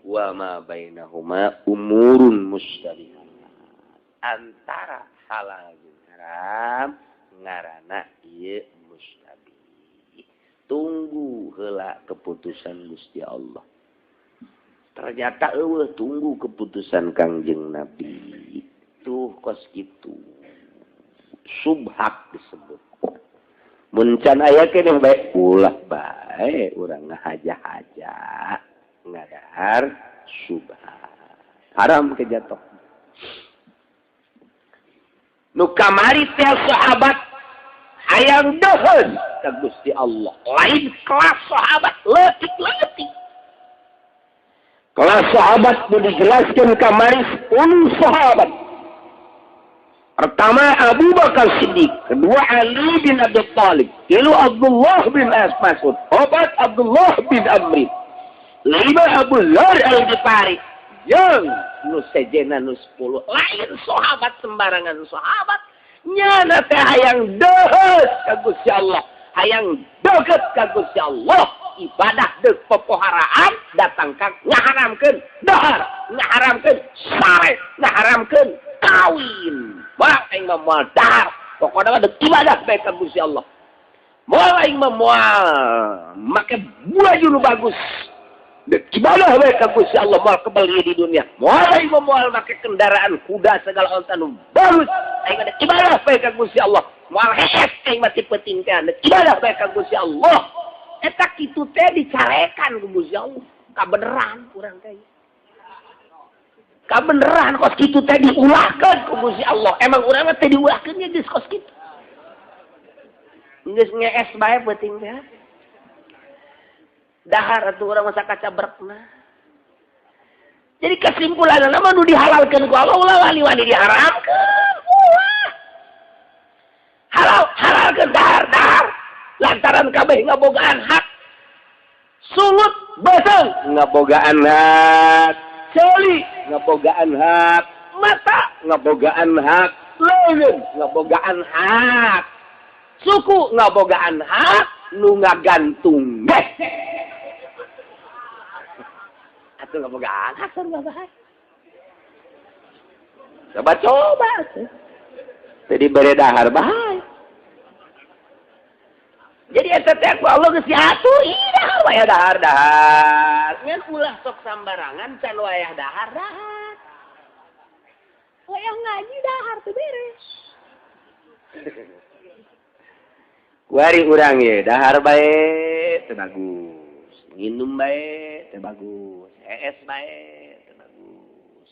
wa ma bainahuma umurun mustabihat. Antara halal jeung haram ngaranna ieu mustabih, tunggu heula keputusan Gusti Allah. Ternyata eueuh, tunggu keputusan Kangjeng Nabi. Tuh, kos kitu subhat disebut. Mun can aya keneh bae, ulah bae urang ngahaja-haja ngadahar subhat, haram kejatuh. Nu kamari teh sahabat hayang deuheun ka Gusti Allah, lain kelas sahabat leutik-leutik. Kelas sahabat nu dijelaskan kamari 10 sahabat. Pertama Abu Bakar Siddiq, kedua Ali bin Abi Thalib, tilu Abdullah bin Mas'ud, opat Abdullah bin Amri, lima Abu Dzar Al-Ghifari, jeung nu sejena nu 10. Lain sahabat sembarangan sahabat, nyana teh hayang deuheut ka Gusti Allah, hayang deukeut ka Gusti Allah, ibadah deuk popoharaan, datang ka ngaharamkeun dahar, ngaharamkeun sare, ngaharamkeun kawin. Wah, aing mah moal dahar, pokokna mah deuk ibadah bae ka Gusti Allah. Moal aing mah moal make baju nu bagus, deuk ibadah bae ka Gusti Allah, moal kebel di dunia. Moal aing mah moal make kendaraan kuda segala onta nu bagus, aing mah deuk ibadah bae ka Gusti Allah. Moal hees aing mah ti peuting teh, deuk ibadah bae ka Gusti Allah. Eta kitu teh dicarekan ku Gusti Allah, kabeneran urang teh. Kabeneran kos kitu teh diulahkeun ku Gusti Allah. Emang urang mah teh diulahkeun nya geus kos kitu. Geus ngees bae peuting teh. Dahar atuh urang masa kacabrekna. Jadi kesimpulanna mah nu dihalalkeun ku Allah ulah wani-wani diharamkeun. Ulah. Halal halalkeun, dahar dahar. Lantaran kabeh ngabogaan hak. Sungut beuseung ngabogaan hak. Ceuli ngabogaan hak, mata ngabogaan hak, leungeun ngabogaan hak, suku ngabogaan hak, nu ngagantung ge. Atuh nggak boga anak sarua bae. Coba-coba tuh. Teu dibere dahar bae. Jadi eta teh ku Allah geus diatur, ih dahar wayah dahar dahar. Ngan ulah sok sambarangan can wayah dahar dahar. Wayah ngaji dahar teu beres. Kuari urang ye dahar bae teu bagus, nginum bae teu bagus, hees bae teu bagus.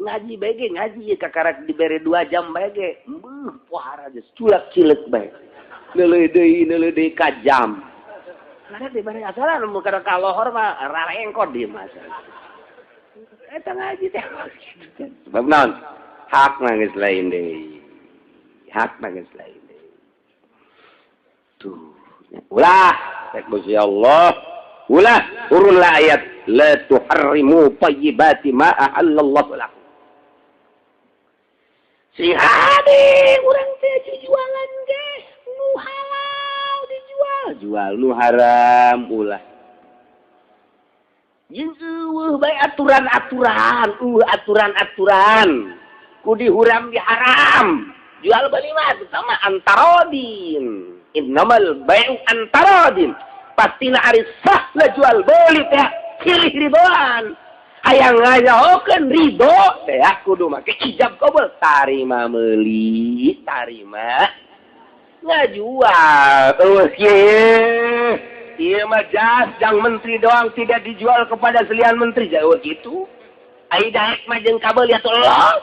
Ngaji bae ge ngaji ye kakarak dibere 2 jam bae ge, beuh pohara geus culak-cileuk bae. Neuleuh deui ka jam. Karena dibere asalan mun kada ka lohor mah rarengkot di mah. Eta ngaji teh sebab naon? Hak mah geus lain deui. Hak mah geus lain deui. Tuh, ulah rek Gusti Allah. Ulah turunlah ayat la tuharrimu thayyibati ma ahallallahu lakum. Si hade urang teh jualan ge nu halal dijual, jual nu haram ulah. Jeung eueuh bae aturan-aturan, aturan-aturan. Ku dihuram diharam. Jual beli mah sama antarodin. Innamal bai'u antarodin. Pastina ari sah lah jual beli teh silih ridoan. Hayang ngajahokeun ridho teh kudu make ijab kabul, tarima meuli, tarima ngajual. Terus ieu mah jas jang menteri doang tidak dijual kepada selian menteri jauh gitu. Ai daek mah jeung kabel ya los.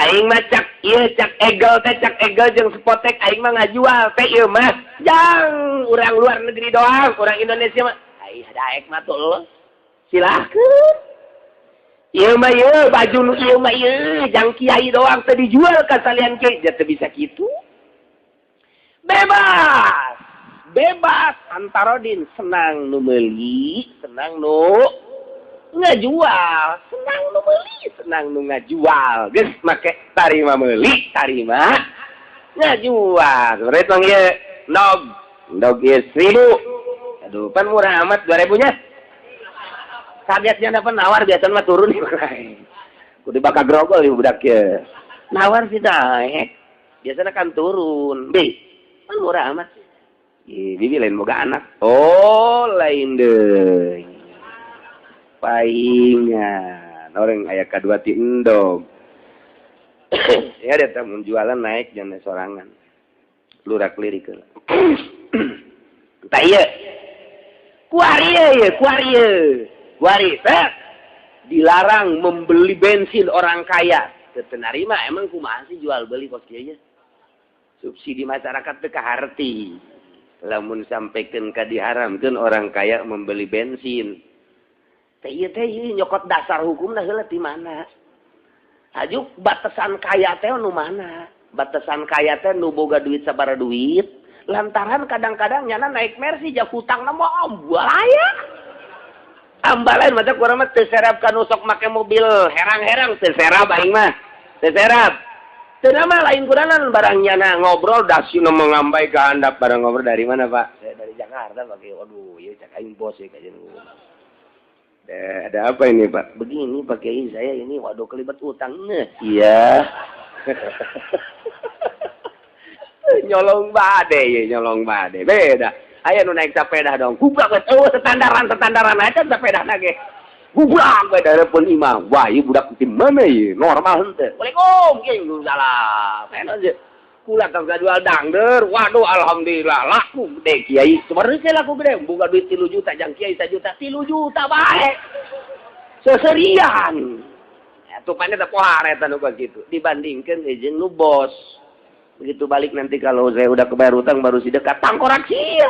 Aing mah cak ieu cak egel teh cak egel jeung spotek aing mah ngajual teh ieu mah jang urang luar negeri doang, urang Indonesia mah ai daek mah tuh los. Silahkeun. Ieu mah ieu baju nu ieu mah ieu jang kiai doang teh dijual ka salian kiai teu bisa kitu. Bebas. Bebas antarodin senang nu meuli, senang nu ngajual, senang nu meuli, senang nu ngajual. Geus make tarima meuli, tarima ngajual. Sebenarnya tong ieu ndog, ndog ieu 1000. Aduh, pan murah amat 2000 nya. Kagetnya dapat nawar biasanya mah turun. Kudu bakal grogol ieu budak ieu. Nawar sih naik. Biasanya kan turun. Bi, pan murah amat. Ih, bibi lain boga anak. Oh, lain deui. Paingan. Orang aya kadua ti endog. Ya dia mun jualan naik jangan sorangan. Lurak lirik heula. Tah ieu. Kuari ieu, kuari ieu. Kuari teh dilarang membeli bensin orang kaya. Teu narima emang kumaha sih jual beli kos kieu nya? Subsidi masyarakat teu kaharti. Lamun sampaikan ka diharamkeun orang kaya membeli bensin. Teh ieu teh ieu nyokot dasar hukumna heula ti mana? Hajuk batasan kaya teh nu mana? Batasan kaya teh nu boga duit sabaraha duit? Lantaran kadang-kadang nyana naik Mercy jak hutangna mah ambalaya. Ambalain mata kurang mah teu serap ka nu sok make mobil herang-herang teu serap aing mah. Teu serap. Teu mah lain kuranan barang nyana ngobrol dasina mengambai ke handap barang ngobrol dari mana Pak? Saya dari Jakarta Pak. Waduh, ieu cak aing bos ya kajian. Ada apa ini Pak? Begini Pak Kiai, saya ini waduh kelibat utang. Iya. Nyolong bade ya, nyolong bade. Beda. Aya nu naik sepeda dong. Gubrak we eueuh standaran aja sepeda na ge. Gubrak we dareupeun imah. Wah, ieu budak ti mana ieu? Normal henteu. Waalaikum, kieu salah. Eno aja. Kula tong jual dangder. Waduh, alhamdulillah laku gede kiai. Sebenarnya laku gede, boga duit 3 juta jang kiai 1 juta, 3 juta bae. Seserian. Atuh pane teh pohar eta nu kitu. Dibandingkeun jeung nu bos. Begitu balik nanti kalau saya udah kebayar utang baru si dekat tangkorak sia.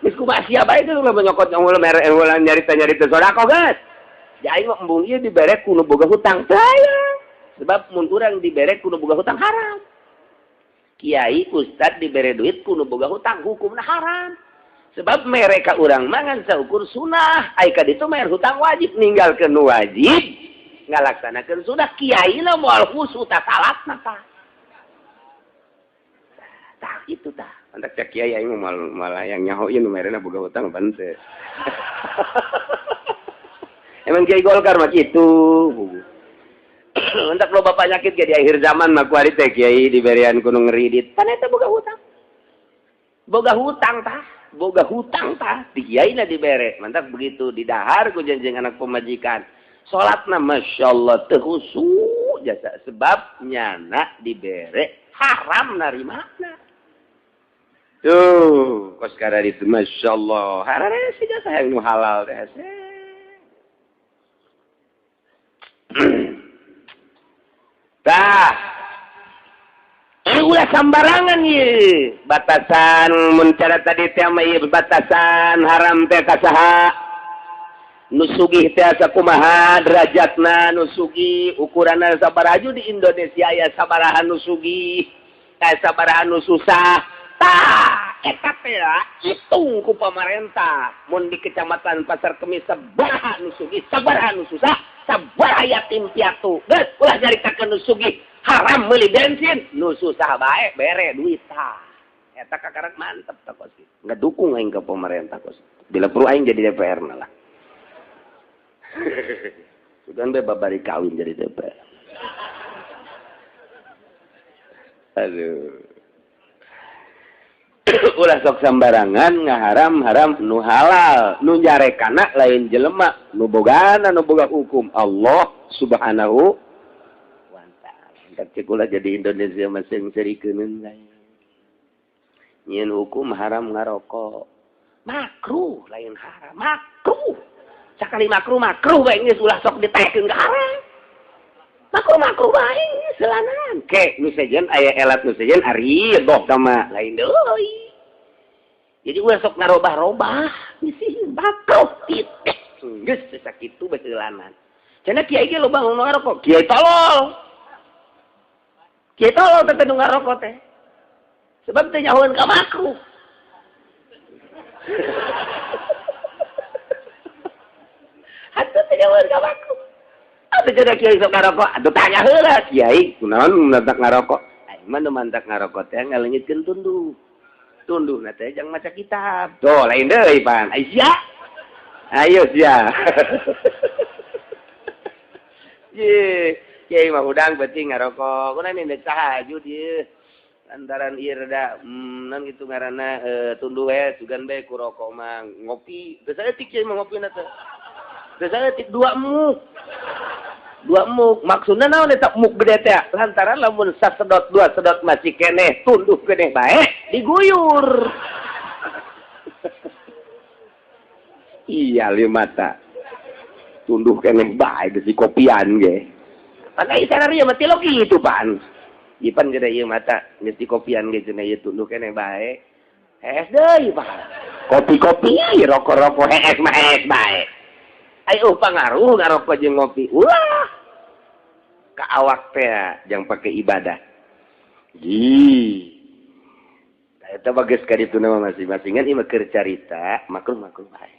Geus kumaha sia bae teh ulah nyokot ulah mere ulah nyarita-nyarita sedekah geus. Aing mah embung ieu dibere ku nu boga hutang. Teu. Sebab mun urang dibere ku nu boga hutang haram. Kiai ustad dibere duit ku nu boga hutang hukumna haram. Sebab mereka urang mangan saukur sunah, ai ka ditu bayar hutang wajib ninggalkeun nu wajib, ngalaksanakeun sunah kiai na moal khusyuk ta salatna tah. Tah itu tah. Antak cak kiai aing malah yang nyaho ieu nu merena boga hutang pan teu. Emang kiai Golkar mah kitu. Entak loba penyakit ge di akhir zaman mah kuari teh kiai diberian ku nu ngeridit. Pan eta boga hutang. Boga hutang tah, boga hutang tah, di kiaina dibere. Mantap begitu didahar ku janjeng anak pemajikan. Salatna masyaallah teu khusyuk jasa sebab nyana dibere haram narimana. Tuh, kos kararitu masyaallah. Harare sih jasa hayang nu halal teh. Tah. Ulah sambarangan ye. Batasan mun cara tadi teh mah ieu batasan haram teh ka saha? Nu sugih teh sakumaha derajatna nu sugih, ukuranna sabaraha di Indonesia aya sabaraha nu sugih, aya sabaraha nu susah. Tah, eta teh hitung ku pamarentah. Mun di kecamatan Pasar Kemis sabaraha nu sugih, sabaraha nu susah, sabaraha yatim piatu. Geus ulah nyaritakeun nu sugih haram meuli bensin, nu susah bae bere duit tah. Eta kakarak mantep tah kos. Ngedukung aing ke pemerintah kos. Bila perlu aing jadi DPR na lah. Sugan bae babari kawin jadi DPR. Aduh. Ulah sok sambarangan ngaharam-haram nu halal, nu nyarekana lain jelema, nu bogana nu boga hukum Allah Subhanahu wa ta'ala. Cek ulah jadi Indonesia masing serikeun lain. Nyieun hukum haram ngarokok. Makruh lain haram, makruh. Sakali makruh makruh bae geus ulah sok ditekeun ka haram. Makruh makruh bae selanan. Ke nu sejen aya elat nu sejen ari doh sama lain deui. Jadi ulah sok ngarobah-robah, sih makruh titik. Geus sakitu bae seulanan. Cenah kiai ge loba nu ngarokok, kiai tolol. Kiai tolol teh nu ngarokok teh. Sebab teh nyahoeun ka makruh. Atuh teh nyahoeun ka makruh. Atuh cenah kiai sok ngarokok, atuh tanya heula kiai, kunaon mantak ngarokok? Aing mah nu mantak ngarokok teh ngaleungitkeun tunduh. Tunduh na teh jang maca kitab. Tuh lain deui pan. Ai sia. Ayo sia. Ye, kiai mah hudang beuting ngarokok. Kunaon ini tahajud ieu. Lantaran ieu rada non gitu ngaranna tunduh we sugan bae ku rokok mah ngopi. Geus saeutik kiai mah ngopina teh. Geus saeutik dua muk. Dua muk maksudna naon eta muk gede teh? Lantaran lamun sasedot dua sedot masih keneh tunduh keneh bae diguyur. Iya mata. Tunduh keneh bae geus dikopian ge. Pan ai sanaria mah tilok kitu pan. Ipan gede ieu mata geus dikopian ge cenah ieu tunduh keneh bae. Hees deui pan. Kopi-kopi, rokok-rokok hees mah hees bae. Ayo pangaruh ngarokok jeung ngopi. Ulah. Ka awak teh jang pake ibadah. Ih. Eta bagus ka ditu mah masing-masingan ieu mah keur carita makruh-makruh bae.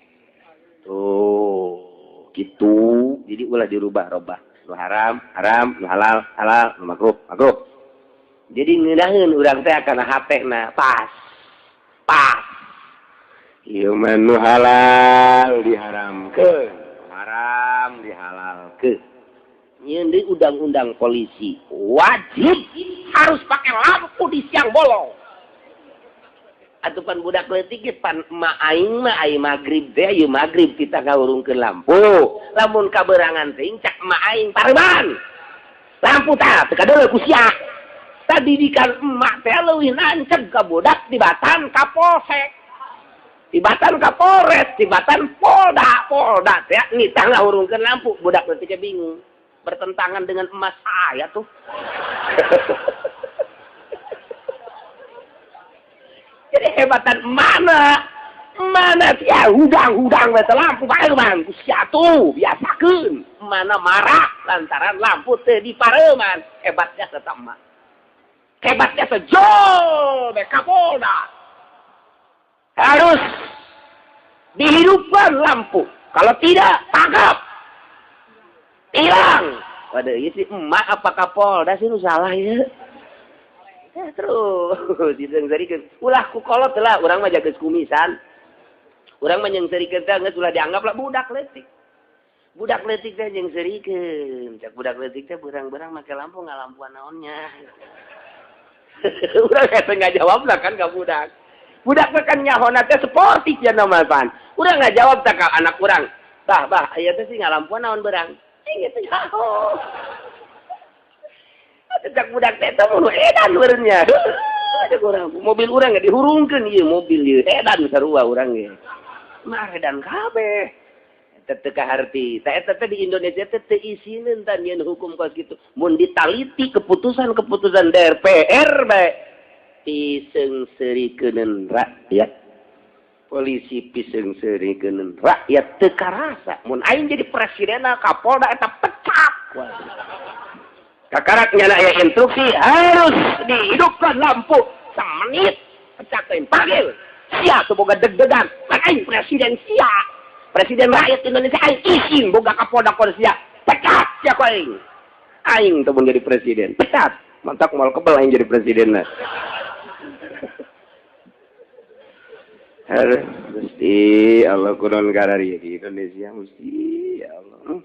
Tuh, gitu. Jadi ulah dirubah-robah. Nu haram, haram, nu halal, halal, nu makruh, makruh. Jadi ngeunaheun urang teh kana hatena pas. Pas. Ieu mah nu halal diharamkeun, haram dihalalkeun. Nyeun deui undang-undang polisi wajib harus pakai lampu di siang bolong. Atuh pan budak leutik ge pan emak aing mah ai magrib teh ieu magrib kita ngahurungkeun lampu. Lamun kaberangan teh cak emak aing pareban. Lampu tah teu kadeuleu ku sia. Tadidikan emak teh leuwih nanceg ka budak tibatan ka polsek. Tibatan ka Polres, tibatan Polda, Polda teh nitah ngahurungkeun lampu, budak leutik ge bingung. Bertentangan dengan emas saya tuh. Jadi hebatan mana? Mana sia hudang-hudang we lampu pareuman ku sia tuh biasakeun. Mana marah lantaran lampu teu dipareuman. Hebatnya tetap emak. Hebatnya sejol be Kapolda. Harus dihidupkan lampu. Kalau tidak tangkap. Hilang. Waduh, ieu si emak apa Kapolda sih nu salah ieu? Ya, terus diseungseurikeun. Ulah ku kolot lah, urang mah jaga kumisan. Urang mah nyeungseurikeun teh geus ulah dianggap lah budak leutik. Budak leutik teh jeung seurikeun. Cak budak leutik teh berang-berang make lampu ngalampuan naonnya. Urang eta ngajawab lah kan ka budak. Budak mah kan nyahona teh sportif ya nama pan. Urang ngajawab tak ka anak urang. Bah, bah, aya teh sih ngalampuan naon berang. Cing eta nyaho. Atuh cak budak teh teh mun edan meureunnya. Ada urang mobil urang ge dihurungkeun ieu mobil ieu edan sarua urang ge. Mah edan kabeh. Eta teu kaharti. Tah eta teh di Indonesia teh teu isineun tah nyeun hukum kos kitu. Mun ditaliti keputusan-keputusan DPR bae piseungseurikeun rakyat. Polisi piseungseurikeun rakyat teu karasa. Mun aing jadi presidenna Kapolda eta pecat. Kakarak nyana aya instruksi harus dihidupkan lampu semenit pecat aing panggil. Sia teu boga deg-degan. Kan aing presiden sia. Presiden rakyat Indonesia aing isin boga Kapolda sia. Pecat sia ku aing. Aing teu mun jadi presiden. Pecat. Mantak moal kebel aing jadi presidenna. Aduh, mesti Allah kunon karari di Indonesia mesti ya Allah.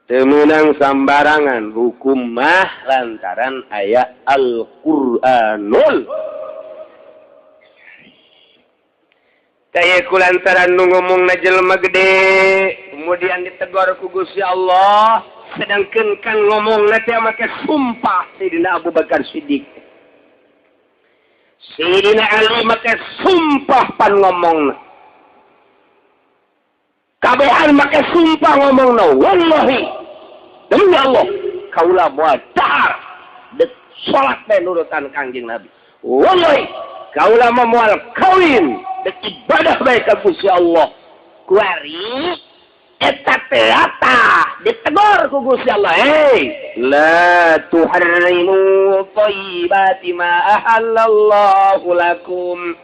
Temenang sambarangan hukum mah lantaran ayat Al-Qur'anul. Kaya ku lantaran nu ngomongna jelema gede, kemudian ditegor ku Gusti Allah, sedangkan kan ngomongna teh make sumpah Sayyidina Abu Bakar Siddiq. Sayyidina Ali make sumpah pan ngomongna. Kabehan make sumpah ngomongna, wallahi demi Allah kaula moal dahar dek salat teh nurutan Kangjeng Nabi. Wallahi kaula mah moal kawin dek ibadah bae ka Gusti Allah. Kuari eta teh ditegor ku Gusti Allah, hei la tuharrimu thayyibati ma ahallallahu lakum.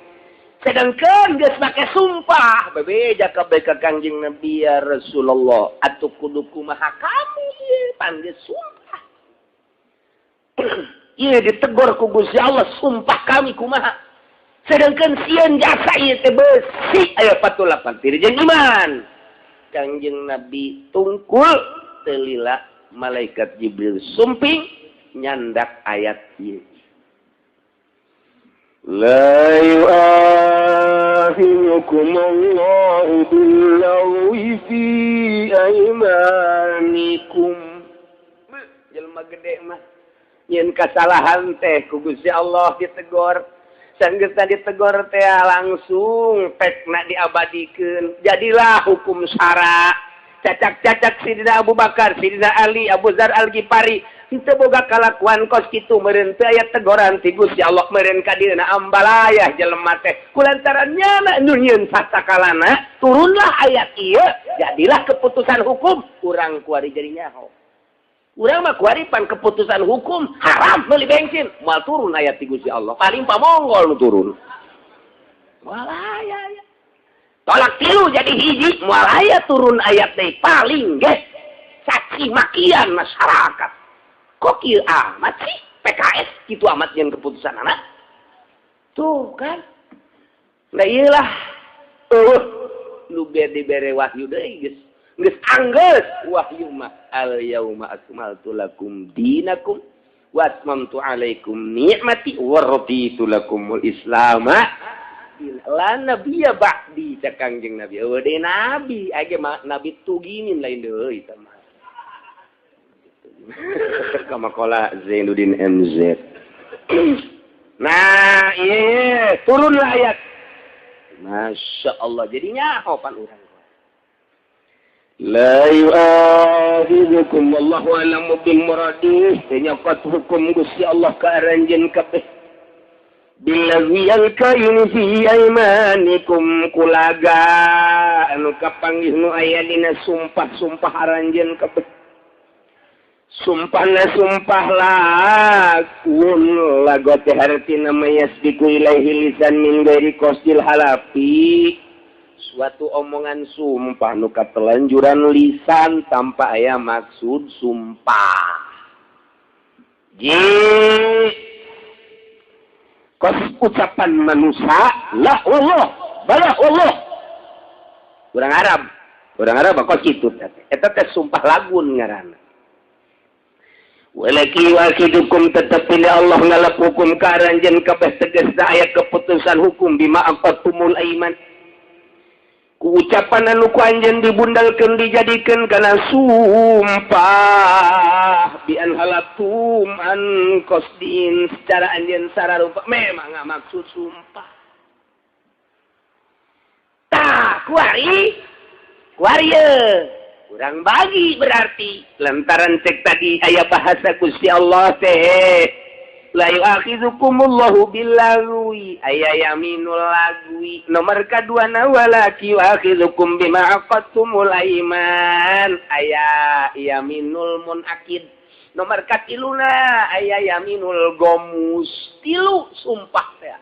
Sedangkan geus make sumpah bebeja kabeh ka Kangjeng Nabi ya Rasulullah atuh kudu kumaha kami ieu pan geus sumpah. Ieu ditegor ku Gusti Allah sumpah kami kumaha. Sedangkan sieun jasa ieu teh beusi aya 48 tiri jeung iman. Kangjeng Nabi tungkul telila malaikat Jibril sumping nyandak ayat ieu. La yu'akhirukum Allahu bil-lagwi fi aymanikum. Jelema gede mah nyeun kasalahan teh ku Gusti Allah ditegor. Sanggeusna ditegor teh langsung pekna diabadikeun. Jadilah hukum syara. Cacak-cacak Sidina Abu Bakar, Sidina Ali, Abu Dzar Al-Ghifari henteu boga kalakuan kos kitu meureun teu aya tegoran ti Gusti Allah meureun ka dieuna ambalayah jelema teh. Kulantaran nyana nu nyieun sasakalana turunlah ayat ieu jadilah keputusan hukum urang kuari jadi nyaho. Urang mah kuari pan keputusan hukum haram meuli bensin moal turun ayat ti Gusti Allah. Paling pamonggol nu turun. Moal aya ya. Tolak tilu jadi hiji moal aya turun ayat teh paling ge caci makian masyarakat. Kok kieu amat sih PKS kitu amat jeung keputusan anak? Tuh kan. Nah iyalah. Nu dibere wahyu deui geus. Geus anggeus wahyu mah al yauma akmaltu lakum dinakum wa atmamtu alaikum ni'mati wa raditu lakumul islama. La nabiyya ba'di cak Kangjeng Nabi. Eueuh deui nabi, age mah nabi tuginin lain deui eta mah. Kama kola Zainuddin MZ. Nah, iya, turunlah ayat. Masya Allah, jadinya pan urang. La yu'akhidhukum wallahu a'lamu bil muradih. Nyokot hukum Gusti Allah ka aranjeun kabeh. Billazi alkayin fi aymanikum kulaga anu kapanggih nu aya dina sumpah-sumpah aranjeun kabeh. Sumpahna sumpah lakun lago teh hartina mayasbiku ilaihi lisan min ghairi qasdil halafi. Suatu omongan sumpah nu katelanjuran lisan tanpa aya maksud sumpah. Ji kos ucapan manusia la Allah bala Allah Urang Arab. Urang Arab kok kitu teh. Eta teh sumpah lagun ngaranna. Walaki wakidukum tetep pilih Allah ngalap hukum ka aranjeun kabeh tegasna aya keputusan hukum bima aqadtumul aiman. Ku ucapan anu ku anjeun dibundalkeun dijadikeun kana sumpah bi an halatum an qasdin secara anjeun sararupa memang maksud sumpah. Tah kuari kuari kurang bagi berarti lantaran cek tadi aya bahasa Gusti Allah teh la yu'akhidzukumullahu billagwi aya yaminul lagwi nomor kadua na walaki yu'akhidzukum bima aqadtumul aiman aya yaminul munakid nomor katiluna aya yaminul gomus tilu sumpah teh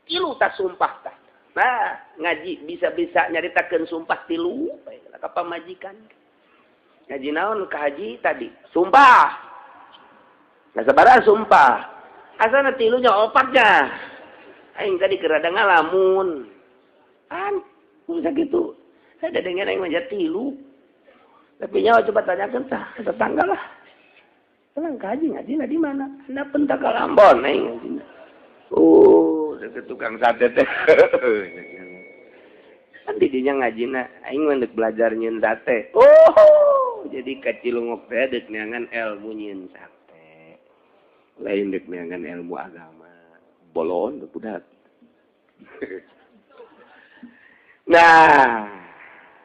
tilu ta sumpah tah. Nah, ngaji bisa-bisa nyaritakeun sumpah tilu bae ka pamajikan. Ngaji naon ka haji tadi? Sumpah. Nah, sabaraha sumpah? Asana tilunya opatnya. Aing tadi keur rada ngalamun. An, bisa gitu. Saya dengan aing mah tilu. Tapi nyawa coba tanyakeun tah ke tetangga lah. Tenang ka haji ngajina di mana? Anda pentak ka Ambon aing ngajina. Oh, tukang sate teh. Kan didinya ngajina, aing mah deuk belajar nyieun sate. Oh, jadi ka Cilungok teh deuk neangan ilmu nyieun sate. Lain deuk neangan ilmu agama. Bolon budak. Nah,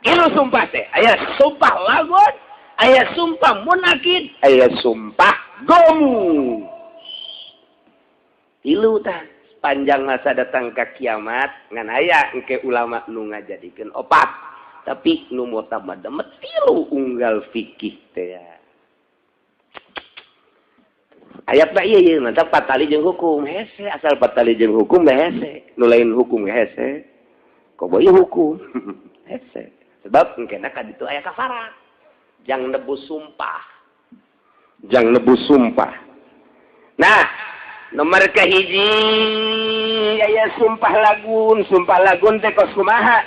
ieu sumpah teh, aya sumpah lagon, aya sumpah munakid, aya sumpah gomu. Tilu tah panjang masa datang ke kiamat ngan aya engke ulama nu ngajadikeun opat tapi nu mutamad tilu unggal fikih teh ayat mah ieu ieu mantap patali jeung hukum hese asal patali jeung hukum mah hese nu lain hukum hese koboy hukum hese sebab engkena ka ditu aya kafarat jang nebus sumpah jang nebus sumpah. Nah, nomor kahiji aya sumpah lagun teh kos kumaha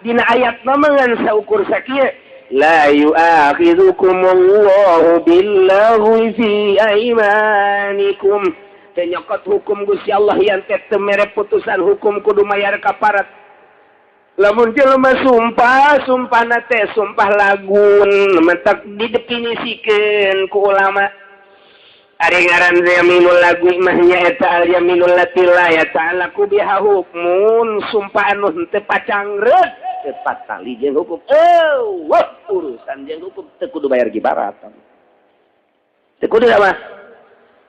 dina ayat mah ngan saukur sakieu la yu'akhidzukumullahu billaghwi fi aimanikum teh nyokot hukum Gusti Allah yang teh teu mere putusan hukum kudu mayar kaparat lamun jelema sumpah sumpahna teh sumpah lagun mentak didefinisikeun ku ulama. Ari ngaran yaminul lagu mah nyaeta al yaminul lati la yata'allaqu biha hukmun sumpah anu henteu pacangreut teu patali jeung hukum. Wah urusan jeung hukum teu kudu bayar kibaratan. Teu kudu mah.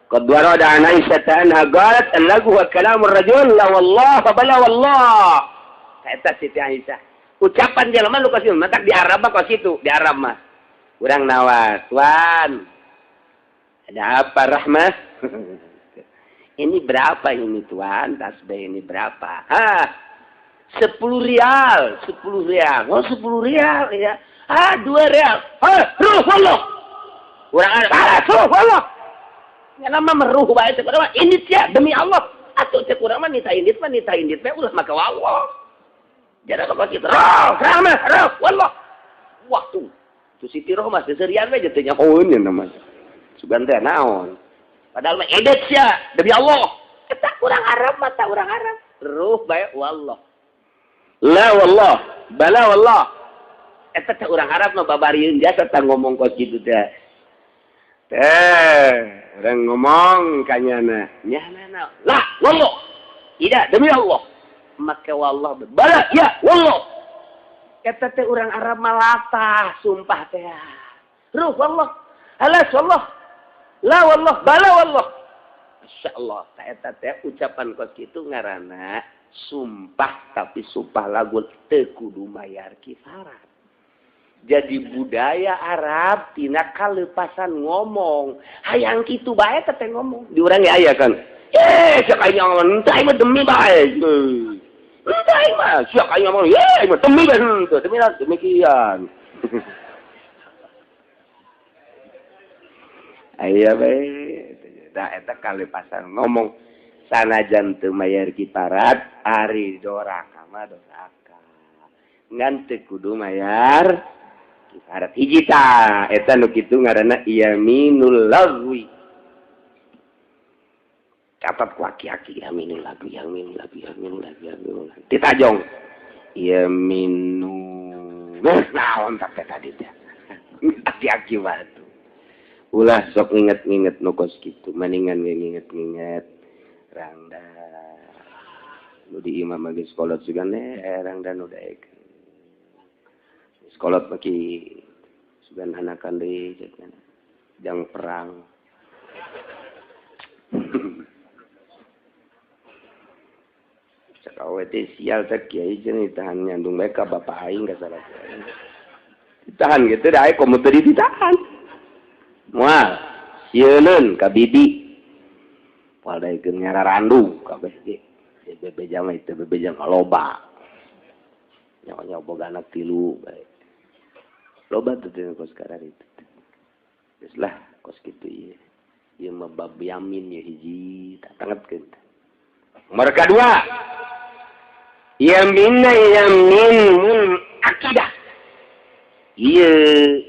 Qad warada an Aisyah anha qalat al-lagu wa kalamur rajul la wallah fa bala wallah. Eta Siti Aisyah. Ucapan jelema nu kos matak di Arab mah kos kitu, di Arab mah. Urang nawas, tuan. Ada apa Rahmah? Ini berapa ini tuan? Tasbih ini berapa? Hah? 10 rial, 10 rial. Oh, 10 rial ya. Ah, 2 rial. Hah, ruh Allah. Urang ada, ah, ruh Allah. Nya nama meruh bae cek urang mah indit sia demi Allah. Atuh cek urang mah nita indit mah ulah maka Allah. Jadi kok kitu. Ruh, Rahmah, ruh Allah. Wah tuh. Tuh Siti Rohmah seserian we teh nyahoeun namanya. Sugan teh naon padahal mah edet sia demi Allah eta urang Arab mata urang Arab ruh bae wallah la wallah bala wallah eta teh urang Arab mah babarieun jasa tah ngomong kos kitu teh teh urang ngomong ka nyana nyana la wallah tidak demi Allah make wallah bala ya wallah eta teh urang Arab mah latah sumpah teh ruh wallah alas wallah la wallah bala wallah. Masya Allah eta teh ucapan kos kitu ngaranna sumpah tapi sumpah lagu teu kudu mayar kifarat. Jadi budaya Arab tina kalepasan ngomong hayang kitu bae teh ngomong di urang ge aya kan siak aing ngomong henteu aing mah demi bae henteu aing mah siak aing ngomong ye aing mah demi bae henteu demi demikian. Aya bae da eta kalepasan ngomong sanajan teu mayar kiparat ari doraka mah doraka. Ngan teu kudu mayar kifarat hiji tah eta nu kitu ngaranna yaminul lagwi. Catat ku aki-aki yaminul lagwi yaminul lagwi yaminul lagwi yaminul lagwi. Ditajong yaminul naon teh tadi teh. Aki-aki batu. Ulah sok nginget-nginget nu kos kitu, maningan ge nginget-nginget rangda. Nu di imam lagi sekolah juga nih, rangda nu daek. Sekolah maki sugan hanakan deui jang perang. Cak awe teh sial teh kiai jeung ditahan nyandung bae ka bapak aing ka salah. Ditahan gitu da aya komo teu ditahan. Moal sieuneun ka bibi. Moal daekeun nyararandung kabeh ge. Bebeja mah itu bebeja mah loba. Nyawa-nyawa boga anak tilu bae. Loba tuh teh kos karar itu. Geus lah kos kitu ieu. Ieu mah bab yamin ye hiji tak tangetkeun. Nomor kadua. Yaminna yamin akidah. Ieu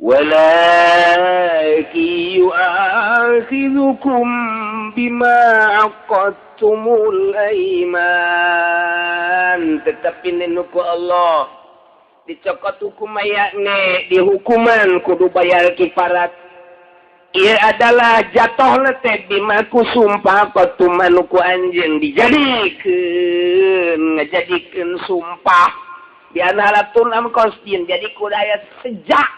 walakin yu'akhidhukum bima aqadtumul aiman. Tetapi nenuku Allah dicokot hukum ayakne dihukuman kudu bayar kifarat. Ia adalah jatuh teh bima ku sumpah qatuman ku anjeun dijadikeun ngajadikeun sumpah di analatun am qasdin jadi kudu aya sejak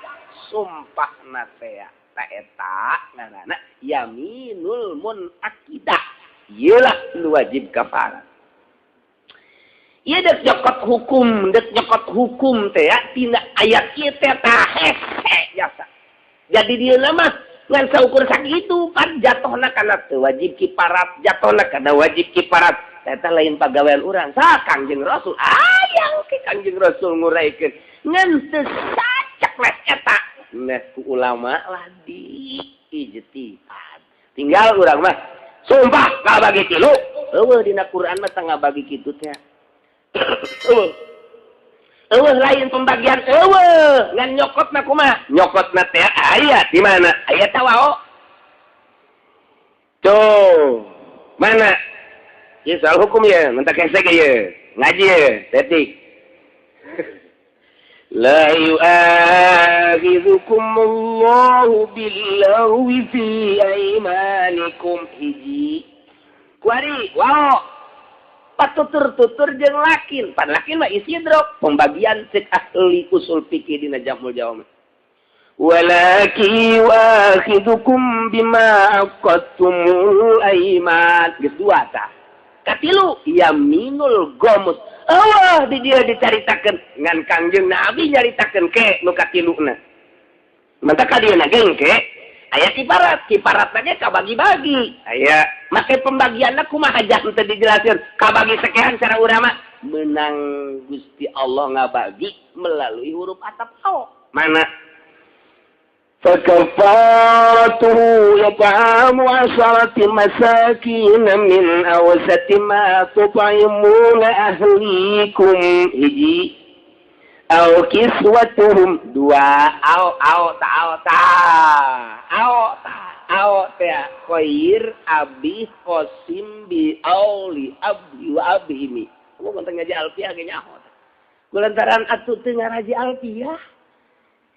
sumpah na teh ta eta ngaranna yaminul munaqidah ieu lah nu wajib kafarat. Ieu dek nyokot hukum teh tina ayat ieu teh tah hese jasa. Jadi dia mah ngan saukur sakitu pan jatohna kana teu wajib kiparat, jatohna kana wajib kiparat. Eta lain pagawean urang sa Kangjeng Rasul. Ayang ke Kangjeng Rasul nguraikeun ngan teu sacek les eta. Nah ku ulama lah di ijtihad. Tinggal urang mah sumpah ngabagi tilu. Eueuh dina Quran mah teu ngabagi kitu teh. Eueuh. Eueuh lain pembagian eueuh ngan nyokotna kumaha? Nyokotna teh aya di mana? Aya tawao. Tuh, mana? Ieu soal hukum ya, mentak hese ge ye. Ngaji ye, detik. La yu'akhidhukumullahu billaghwi fi aymanikum hiji. Kuari, wow. Patutur-tutur jeung lakin, pan lakin mah isidrok pembagian cek ahli usul fikih dina Jamul Jawami. Walakin yu'akhidhukum bima aqadtumul ayman. Geus dua tah. Katilu yaminul gomus. Allah di dia dicaritakeun ngan Kangjeng Nabi nyaritakeun ke nu katiluna. Mantap ka dieu na geng ke aya kiparat, kiparatna ge kabagi-bagi. Aya make pembagianna kumaha jang teu dijelasin, kabagi sekian cara urang mah menang Gusti Allah ngabagi melalui huruf atap ao. Mana? فكفارته إطعام 10 مساكين من أوسط ما تطعمون أهليكم hiji أو كسوتهم dua au au ta au ta au ta au ta khair abi qasim bi auli abdi wa abhimi. Kamu konten ngaji alfiah ge nyaho. Kulantaran atuh teu ngaraji alfiah.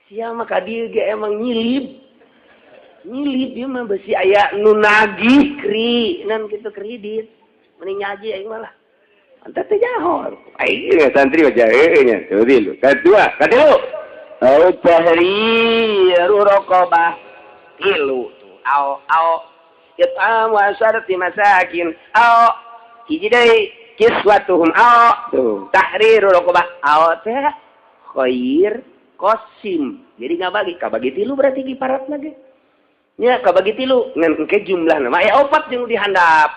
Sia mah ka dieu ge emang nyilib. Nyilib ieu mah besi aya nu nagih kri nan kitu kredit. Mending ngaji aing mah lah. Anta teh nyaho. Aing santri mah jahe nya. Tuh tilu. Kadua, katilu. Au tahriru raqabah. Tilu tuh. Au au it'amu asharati masakin. Au hiji deui kiswatuhum au tuh tahriru raqabah. Au teh khair kosim. Jadi ngabagi, kabagi tilu berarti kiparat lagi. Nya kabagi tilu ngan engke jumlahna mah aya opat jeung dihandap.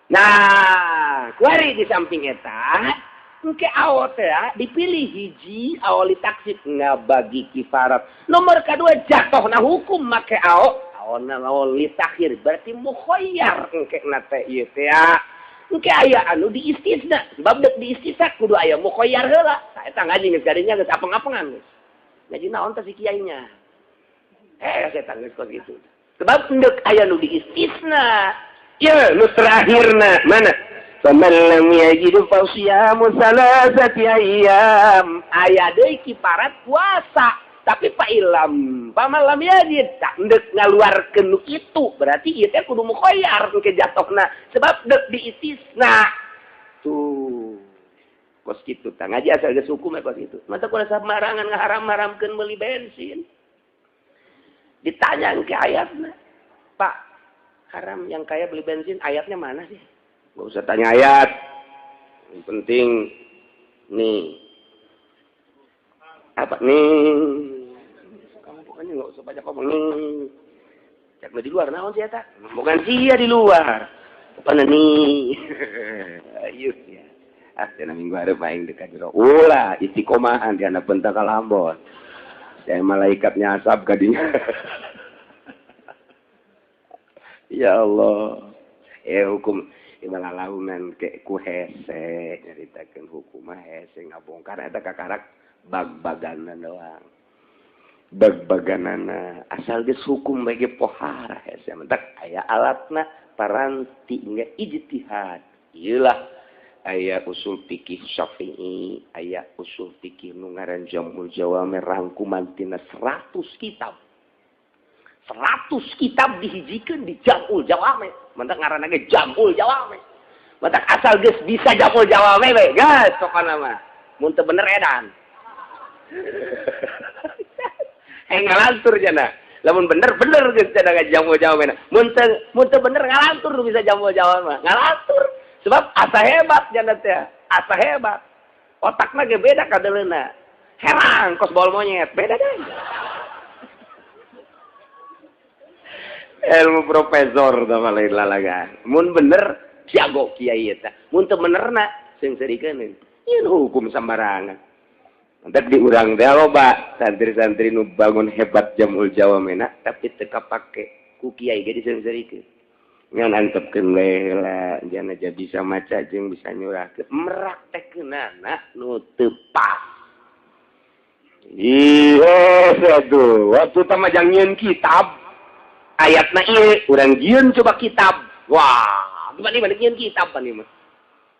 Nah, kuari di samping eta engke awo teh dipilih hiji awali taksib ngabagi kifarat. Nomor kadua jatuhna hukum make awo, awona awali takhir berarti mukhayyar engke na teh ieu teh. Engke aya anu diistisna, sebab dek diistisna kudu aya mukhayyar heula. Eta ngaji geus gadinya geus apeng-apengan geus. Ngaji naon teh si kiainya? Setan geus kos kitu. Sebab endek aya nu diistisna. Ya, nu terakhirna mana? Faman lam yajid fa siyamu salasati ayyam. Aya deui kiparat puasa. Tapi pa ilam, paman lam yajid tak endek ngaluarkeun nu kitu, berarti ieu teh kudu mukhayyar engke jatohna sebab dek diistisna. Tuh. Kos kitu tah ngaji asal geus hukum kos kitu. Mata kudu samarangan ngaharam-haramkeun meuli bensin. Ditanya engke ayatna. Pak, haram yang kaya beli bensin ayatnya mana sih? Gak usah tanya ayat. Yang penting nih. Apa nih? Kamu pokoknya nggak usah banyak ngomong nih. Cek di luar naon sih eta? Bukan sia di luar. Pokoknya nih. Ayo ya. Ah, cenah minggu hareup aing dekat jero. Ulah istiqomahan di anak pentakal Ambon. Saya malaikatnya asap kadinya. Ya Allah. Hukum ibalalaunan ke ku hese nyaritakeun hukum mah hese ngabongkar eta kakarak bag-baganan doang. Bag-baganana asal geus hukum bae ge pohara hese mentak aya alatna paranti hingga ijtihad. Ieulah aya usul fikih Syafi'i, aya usul fikih nu ngaran Jamul Jawami rangkuman tina 100 kitab. 100 kitab dihijikeun di Jamul Jawami. Mentak ngaranna ge Jamul Jawami. Mentak asal geus bisa Jamul Jawami we, geus pokona mah. Mun teu bener edan. Ngalantur jana. Lamun bener bener geus cenah Jamul Jawami. Mun teu bener ngalantur nu bisa Jamul Jawami mah. Ngalantur. Sebab asa hebat jana teh, asa hebat. Otakna ge beda kadeleuna. Herang kos bol monyet, beda deh. Ilmu profesor tah lain lalagan. Mun bener jago kiai eta. Mun teu benerna seungseurikeun. Ieu hukum sembarangan. Entek di urang teh loba santri-santri nu bangun hebat Jamul Jawamena tapi teu kapake ku kiai ge diseungseurikeun. Ngan antepkeun we heula jana aja bisa maca jeung bisa nyurahkeun meraktekeunana nu teu pas. Ih, aduh, waktu tah mah jang nyieun kitab. Ayatna ieu urang jieun coba kitab. Wah, gimana nih nyieun kitab pan ieu mah.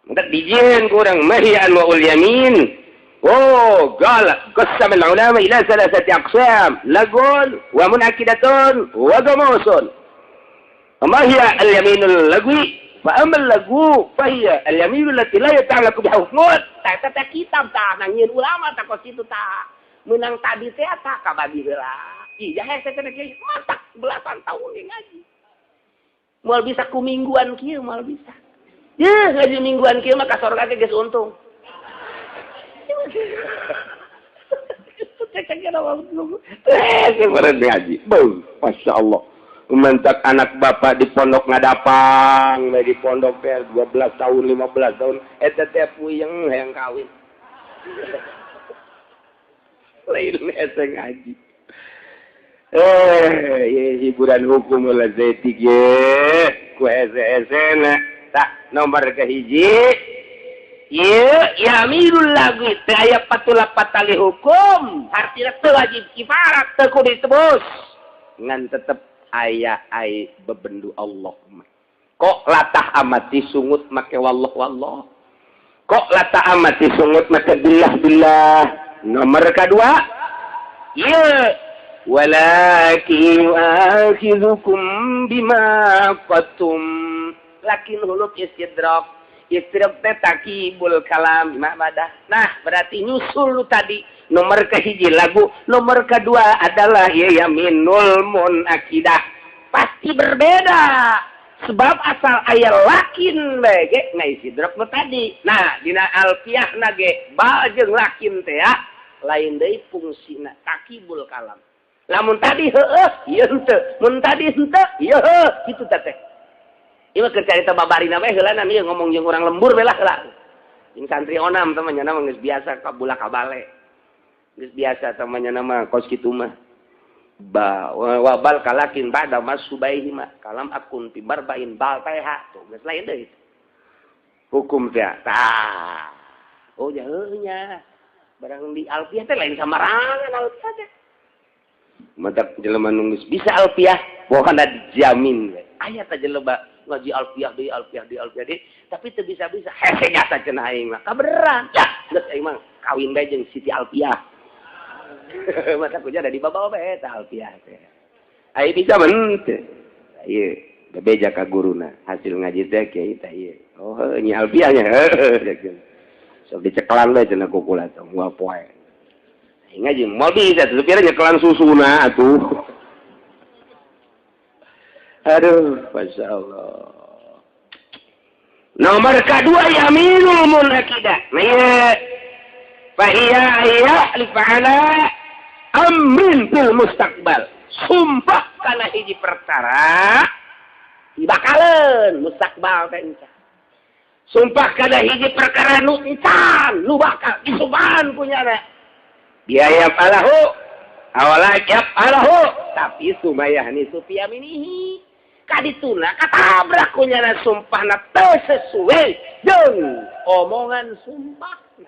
Entek dijieun ku urang mahian wa ul yamin. Oh, qala qasama al ulama ila salasati aqsam, lagun wa munakidatun wa gamusun. Ma hiya al yaminul lagwi fa amma al lagu fa hiya al yaminul lati la yata'allaqu bi hukmun. Ta ta kitab tah nyieun ulama tah kos kitu tah. Meunang tadi teh tah kabagi heula. Iya hese teh kiai matak belasan tahun ge ngaji. Moal bisa ku mingguan kieu moal bisa. Yeuh ngaji mingguan kieu mah ka sorga ge geus untung. Ngaji. Beuh, Masya Allah. Mentak anak bapak di pondok ngadapang, di pondok teh 12 tahun, 15 tahun, eta teh puyeng hayang kawin. Lain hese ngaji. Hiburan hukum lah zetik ye, ku hese-hesena. Tak nomor kahiji. Ieu yaminul lagwi teu aya patula patali hukum, hartina teu wajib kifarat, teu kudu ditebus. Ngan tetep aya ai bebendu Allah mah. Kok latah amati sungut make wallah wallah. Kok latah amati sungut make billah billah. Nomor kedua, ieu walakin yu'akhidhukum bima qatum. Lakin huruf istidrak. Istidrak teh takibul kalam bima badah. Nah, berarti nyusul lu tadi. Nomor kehiji lagu, nomor kedua adalah ya yaminul munakidah. Pasti berbeda. Sebab asal aya lakin bae ge ngaistidrak nu tadi. Nah, dina alfiahna ge ba jeung lakin teh ya, lain deui fungsina takibul kalam. Lamun tadi heueuh, ieu henteu. Mun tadi henteu, ieu heuh, kitu teh. Ieu mah keur carita babarina we heulanan ieu ngomong jeung urang lembur we lah heula. Jeung santri onam teh mah nya mah geus biasa kabula kabale. Geus biasa teh mah nya mah kos kitu mah. Ba wabal kalakin ba'da masubaihi mah kalam akun fi barbain bal teh tuh geus lain deui. Hukum teh tah. Oh nya barang di alfiah teh lain samarangan alfiah teh. Mantap jelema nu geus bisa alfiah pokona dijamin we. Aya teh jelema ngaji alfiah deui alfiah deui alfiah deui tapi teu bisa-bisa hese nyata cenah aing mah kaberan. Ya geus aing mah kawin bae jeung Siti Alfiah. Mata kuja ada di bawah bae eta alfiah teh. Ai bisa men teu. Ieu bebeja ka guruna hasil ngaji teh kiai teh ieu. Oh heuh nya alfiahnya heuh. Sok dicekelan bae cenah ku kula teh moal poe. Aing ngaji moal bisa tuh pira nyekelan susuna atuh. Aduh, masyaallah. Nomor kedua yaminul munakidah. Nah, fa iya iya fa'ala amrin fil mustaqbal. Sumpah kana hiji perkara dibakaleun mustaqbal teh encan. Sumpah kana hiji perkara nu encan, nu bakal disumpahan punyana. Biaya falahu awala yap alahu tapi sumayahni sufiyaminihi. Kadituna katabrak kunyana sumpahna teu sesuai jeung omongan sumpahna.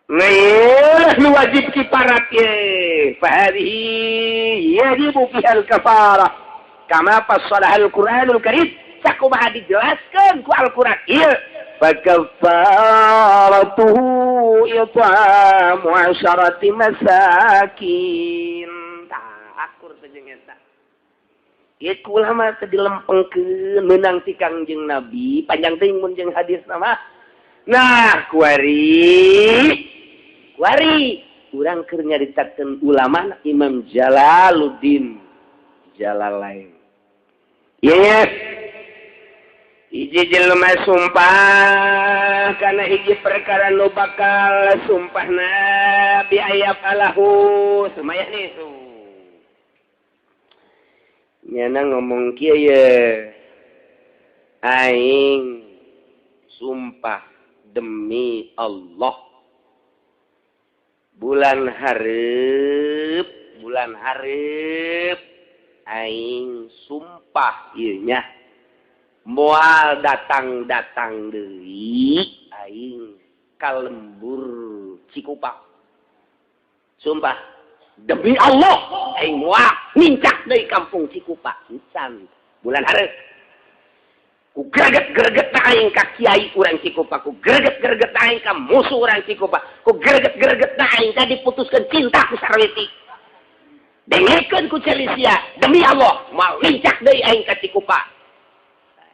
Nah, nu wajib kiparat ye. Fa hadhihi yajibu fiha al-kafarah. Kama fassalaha al-Qur'anul Karim. Sakumaha dijelaskeun ku Al-Qur'an ieu. Fa kafaratuhu it'amu 10 masakin. Tah akur teh jeung eta. Ieu ulama teh dilempengkeun meunang ti Kangjeng Nabi, panjang teuing mun jeung hadis mah. Nah, kuari kuari urang keur nyaritakeun ulama Imam Jalaluddin Jalalain. Ieu hiji jelema sumpah kana hiji perkara nu bakal sumpahna bi ayab alahu sumayah nisu. Nyana ngomong kieu ye. Aing sumpah demi Allah bulan hareup aing sumpah ieu nya moal datang-datang deui aing ka lembur Cikupa. Sumpah demi Allah aing moal nincak deui kampung Cikupa encan bulan hareup. Ku greget-greget aing ka kiai urang Cikupa, ku greget-greget aing ka musuh urang Cikupa, ku greget-greget aing ka diputuskeun cinta ku Sarwiti. Dengekeun ku Celisia, demi Allah moal nincak deui aing ka Cikupa.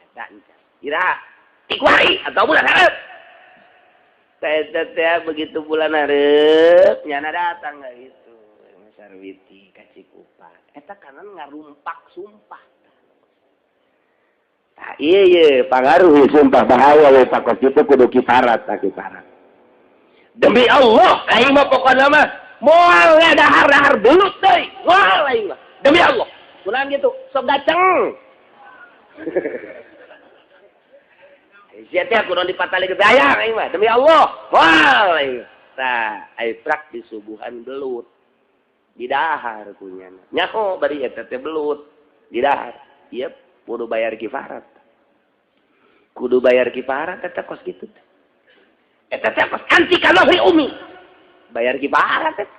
Eta encan. Iraha tikuari atau bulan hareup. Teh begitu bulan hareup nyana datang ka itu Sarwiti ka Cikupa. Eta kanan ngarumpak sumpah. Tah iya iya pangaruh sumpah bahaya we takos kitu kudu kifarat tah kifarat. Demi Allah aing mah pokona mah moal dahar-dahar belut deui, moal aing mah. Demi Allah. Kunaon kitu? Sok gaceng. Sia teh kudu dipatali ke dayang aing mah. Demi Allah, moal aing. Tah ai prak disuguhan belut. Didahar kunyana. Nyaho bari eta teh belut didahar. Ieu kudu bayar kifarat. Kudu bayar kifarat eta kos kitu teh. Eta teh kos anti kalohri umi. Bayar kifarat eta.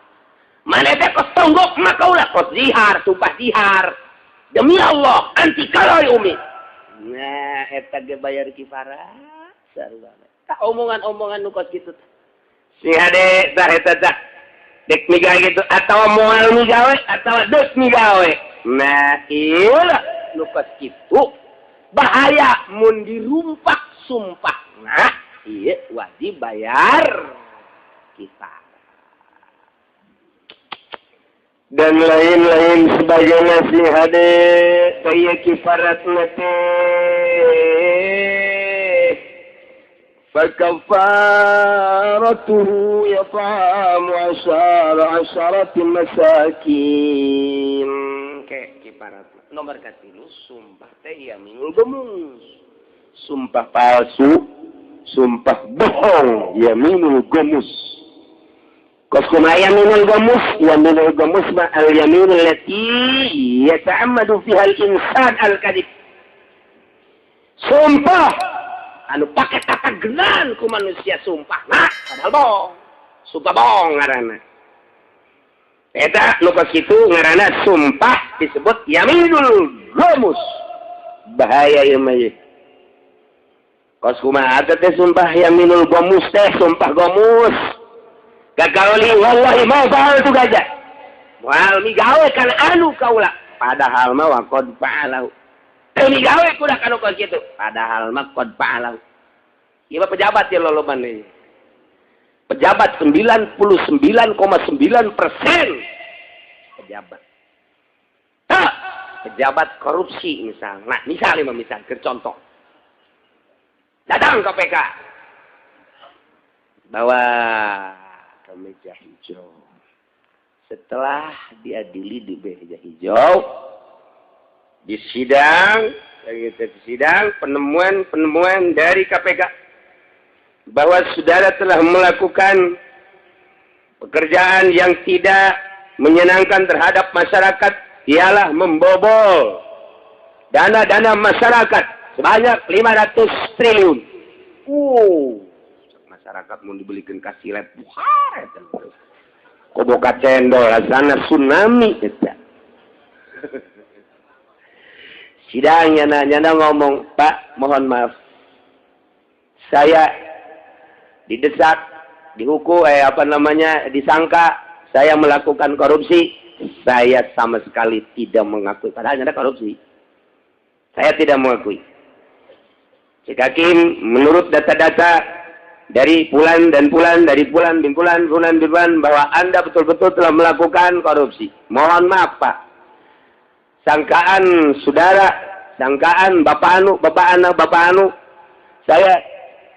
Mana teh kos tonggok mah kaula kos zihar, sumpah zihar. Demi Allah anti kalohri umi. Nah, eta ge bayar kifarat sarua. Tah omongan-omongan nu kos kitu teh. Si hade tah eta tah. Dek migawe gitu atawa moal migawe atawa deuk migawe. Nah, ieu lah nu kos kitu bahaya mun dirumpak sumpah. Nah, ieu wajib bayar kifarat. Dan lain-lain sebagainya si hade ieu kifarat teh. Fakafaratuhu yat'amu 10 masakin. Ke kifarat nomor katilu sumpah teh yaminul ghamus. Sumpah palsu, sumpah bohong, yaminul ghamus. Kos kumaha yaminul ghamus? Yaminul ghamus ma al yaminul lati yata'ammadu fiha al insan al kadhib. Sumpah Anu pake tatagenan ku manusia sumpah. Nah, padahal bohong. Sumpah bohong ngaranna. Eta nu kos kitu ngaranna sumpah disebut yaminul ghamus. Bahaya ieu mah ieu. Kos kumaha teh sumpah yaminul ghamus teh sumpah ghamus. Gagauli wallahi ma fa'altu gajah. Moal migawe kana anu kaula. Padahal mah wa qad fa'alahu. Migawe kuda kanu kos kitu. Padahal mah qad fa'alahu. Ieu mah pejabat ya loloban ieu. Pejabat 99,9% pejabat. Hah, pejabat korupsi misal. Nah, misalnya misal ke contoh. Datang KPK. Bawa ke meja hijau. Setelah diadili di meja hijau, di sidang, di sidang penemuan-penemuan dari KPK bahwa saudara telah melakukan pekerjaan yang tidak menyenangkan terhadap masyarakat, ialah membobol dana-dana masyarakat sebanyak 500 triliun. Masyarakat mau dibelikan kasilet, koboka cendol, rasana tsunami eta. Sidangnya nyana ngomong, Pak, mohon maaf, saya didesak, dihukum, disangka saya melakukan korupsi. Saya sama sekali tidak mengakui. Padahal ada korupsi. Saya tidak mengakui. Cik Hakim, menurut data-data dari bulan dan bulan, dari bulan bin bulan, bulan bin bulan, bahwa Anda betul-betul telah melakukan korupsi. Mohon maaf, Pak. Sangkaan saudara, sangkaan Bapak Anu, Bapak Anu, Bapak Anu, saya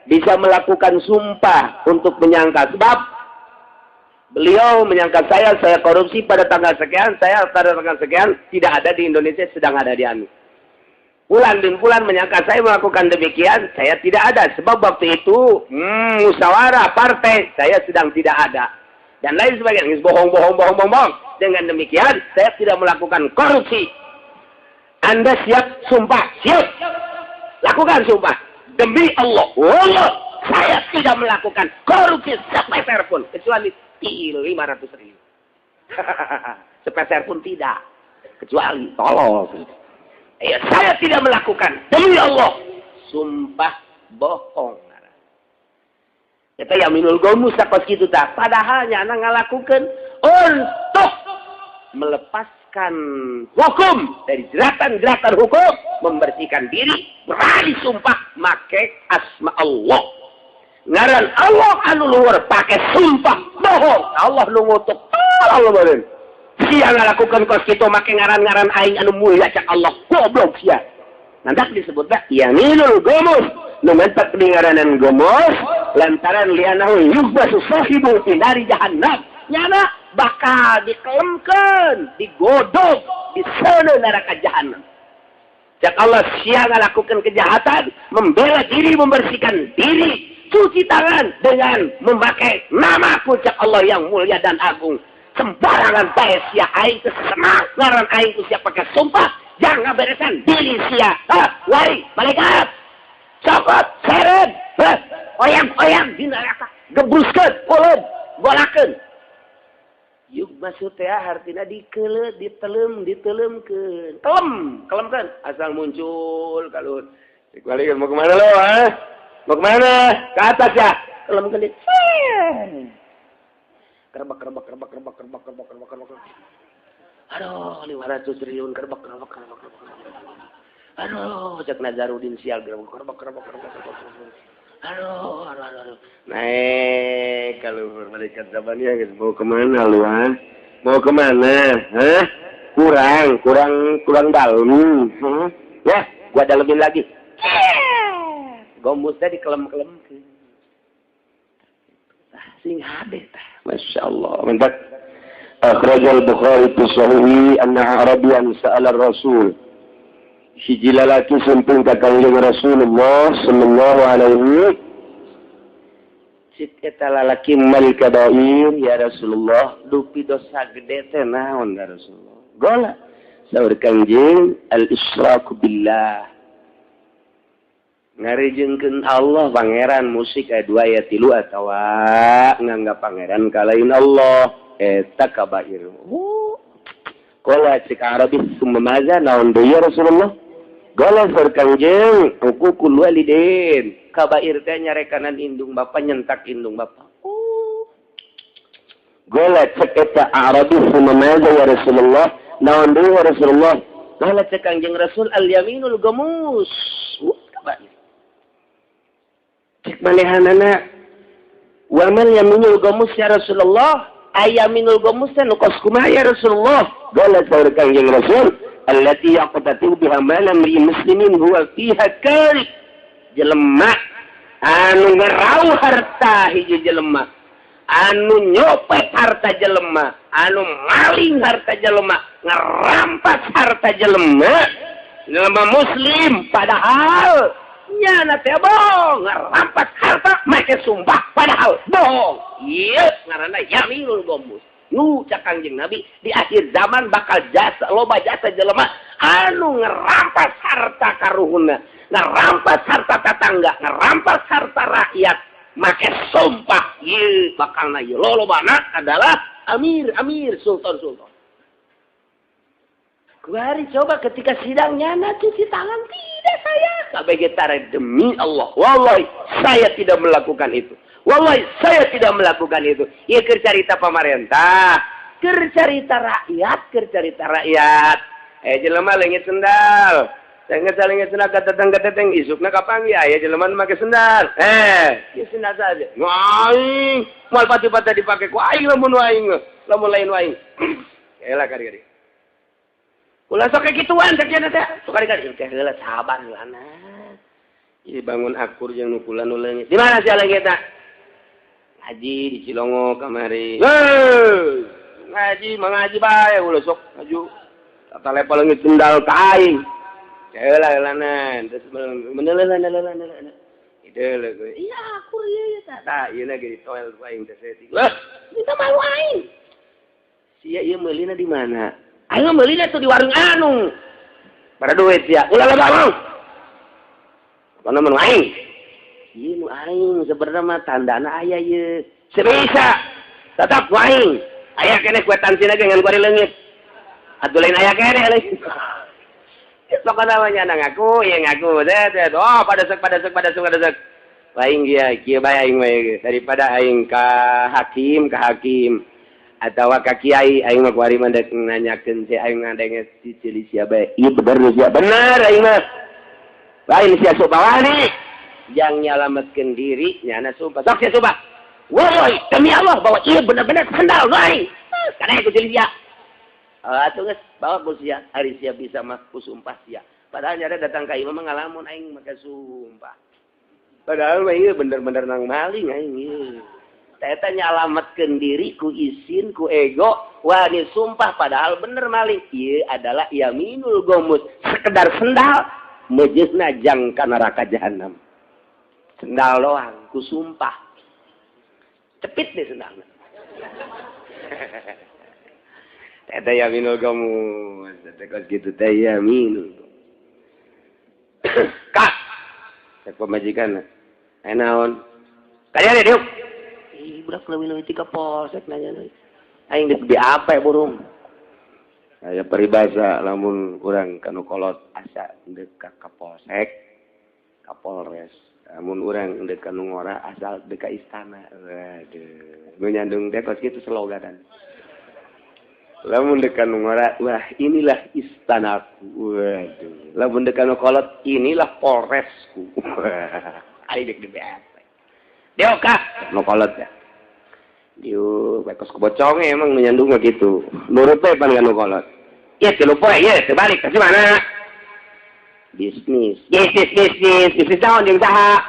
bisa melakukan sumpah untuk menyangka. Sebab beliau menyangka saya korupsi pada tanggal sekian, saya pada tanggal sekian, tidak ada di Indonesia, sedang ada di Anu. Bulan bin bulan menyangka saya melakukan demikian, saya tidak ada. Sebab waktu itu, musyawarah partai, saya sedang tidak ada. Dan lain sebagainya. Bohong, bohong, bohong, bohong, bohong. Dengan demikian, saya tidak melakukan korupsi. Anda siap sumpah? Siap. Lakukan sumpah. Demi Allah, Allah, saya tidak melakukan korupsi sepeser pun. Kecuali 500 ribu. Sepeser pun tidak. Kecuali tolong. Ya, saya tidak melakukan. Demi Allah. Sumpah bohong. Kita yaminul ghamus sakos kitu tah. Padahal nyana ngalakukeun untuk melepaskan hukum dari jeratan-jeratan hukum, membersihkan diri, berani sumpah make asma Allah. Ngaran Allah anu luhur pakai sumpah bohong. Allah nu ngutuk. Allah beureun. Sia ngalakukeun kos kitu make ngaran-ngaran aing anu mulia cak Allah. Goblok sia. Nanti disebutna yaminul ghamus. Nu mentak di ngaranan ghamus lantaran lianahu yuhbasu sahibu fi nari jahannam. Nyana bakal dikelemkeun, digodog di sana neraka jahannam. Cak Allah sia ngalakukeun kejahatan, membela diri, membersihkan diri, cuci tangan dengan memakai namaku cak Allah yang mulia dan agung. Sembarangan bae sia aing teu senang ngaran aing ku sia pakai sumpah, jangan beresan diri sia. Ha, wari malaikat. Cokot, seret, oyang-oyang di neraka, gebruskeun, uleun, golakeun. Yuk maksud teh artina dikeuleuh, ditelem, ditelemkeun. Kelem, kelemkeun asal muncul kalau dibalikin mau kemana lo, ha? Mau kemana? Ke atas ya. Kelemkeun di. Kerebak, kerebak, kerebak, kerebak, kerebak, kerebak, kerebak, kerebak. Aduh, 500 triliun kerebak, kerebak, kerebak, kerebak. Aduh, cek Nazarudin sial kerebak, kerebak, kerebak, kerebak, kerebak. Aduh, aduh, aduh. Naik kalau malaikat zabaniyah guys, mau kemana lu, ha? Mau kemana? Hah? Kurang, kurang, kurang dalam. Hah? Ya, gua dalemin lagi. Gomusnya dikelem-kelemkeun. Sing hade tah. Masya Allah. Mantap. Akhrajal Bukhari fi sahihi anna Arabian sa'ala Rasul. Hiji lalaki sumping ka Kangjeng Rasulullah sallallahu alaihi. Cik eta lalaki mal kabair ya Rasulullah, dupi dosa gede teh naon ya Rasulullah? Gola. Saur Kangjeng al-isyraku billah. Ngarijengkeun Allah pangeran musik aya 2 aya 3 atawa nganggap pangeran kalain Allah eta kabair. Qala cik Arabi summa maza naon deui ya Rasulullah? Qala sar kangjeng huququl walidain. Kabair teh nyarekanan indung bapa nyentak indung bapa. Qala cek eta Arabi summa maza ya Rasulullah? Naon deui ya Rasulullah? Qala cek kangjeng Rasul al yaminul gamus. Kabair. Cek manehanana wa man yaminul gamus ya Rasulullah? Ayaminul gamus teh nu kos kumaha ya Rasulullah? Qala saur kangjeng Rasul allati yaqtatu biha malam li muslimin huwa fiha karib. Jelema anu ngerau harta hiji jelema, anu nyopet harta jelema, anu maling harta jelema, ngerampas harta jelema, jelema muslim padahal nyana teh bohong, ngerampas harta make sumpah padahal bohong. Ieu ngaranna yaminul gomus. Nu cak Kangjeng Nabi di akhir zaman bakal jasa loba jasa jelema anu ngerampas harta karuhunna, ngerampas harta tetangga, ngerampas harta rakyat make sumpah. Ieu bakalna ieu lolobana adalah amir, amir, sultan, sultan. Kuari coba ketika sidang nyana cuci tangan, tidak saya KBG tarik demi Allah, wallahi saya tidak melakukan itu, wallahi saya tidak melakukan itu. Ieu keur carita pamarentah, keur carita rakyat, keur carita rakyat. Jelema leungit sendal, leungit sendal kateteng-kateteng isukna kapanggih aya jelema nu make sendal. Ieu sendal saja. Nu aing moal pati-pati dipake ku aing lamun aing, lamun lain aing. Elah kari-kari. Ulah sok kayak gituan cek nya teh. Sok kari-kari teh heula sabar heulana. Ieu bangun akur jeung nu kula nu leungit. Di mana sia leungitna? Ngaji di Cilongo kamari. Heuh, ngaji mengaji bae ulah sok maju. Tata lepo leungit sendal ka aing. Heula heulana terus meneleuna. Ideuleuh gue. Iya akur ieu tah. Tah ieu na ge ditoel ku aing teh saeutik. Lah, minta malu aing. Sia ieu meulina di mana? Aing meulina tuh di warung anu. Pada duit sia. Ulah loba. Kana mun aing. Ieu nu aing sebenarnya mah tandana aya ieu. Sebisa. Tetap nu aing. Aya keneh kuitansi lagi ngan kuari leungit. Atuh lain aya keneh leungit. Pokokna mah nya ngaku, ieu ngaku. Teh oh padasek padasek padasek padasek. Aing ieu kieu bae aing mah daripada aing ka hakim, ka hakim. Atawa ka kiai aing mah kuari mah dek nanyakeun si aing ngadenge si cili sia bae. Ieu bener sia bener aing mah. Lain sia sok bawani yang nyalametkeun diri nyana sumpah. Sok sia sumpah. Wallahi demi Allah bahwa ieu bener-bener sendal nu aing. Kana ku cili sia. Atuh geus bawa ku sia, ari sia bisa mah ku sumpah sia. Padahal nyana datang ka imah mah ngalamun aing make sumpah. Padahal mah ieu bener-bener nang maling aing ieu. Eta nyalametkeun diri ku isin ku ego wani sumpah padahal bener maling. Ieu adalah yaminul gomus, sekedar sendal mejeusna jang ka neraka jahanam. Sendal doang ku sumpah. Cepit deh sendalna. Eta yaminul gomus, eta kos kitu teh yaminul. Kak, cek pamajikan. Aya naon? Kaya diuk. Ih, budak leuwih-leuwih ti ka polsek nanya deui. Aing geus BAP burung. Aya peribahasa lamun urang kanu kolot asa deuk ka polsek, ka Polres. Lamun urang deuk ka nu ngora asal deuk ka istana. Waduh, nu nyandung teh kos kitu sloganan. Lamun deuk ka nu ngora, wah inilah istanaku. Waduh. Lamun deuk ka nu kolot, inilah Polresku. Aing deuk di BAP. Diuk kah? Nu kolot ya. Diuk, kos kebocongnya emang menyandung gitu. Nurut bae pan nu kolot. Ieu tilu poe, ieu terbalik ka mana? Bisnis. Bisnis, bisnis, bisnis naon jeung saha?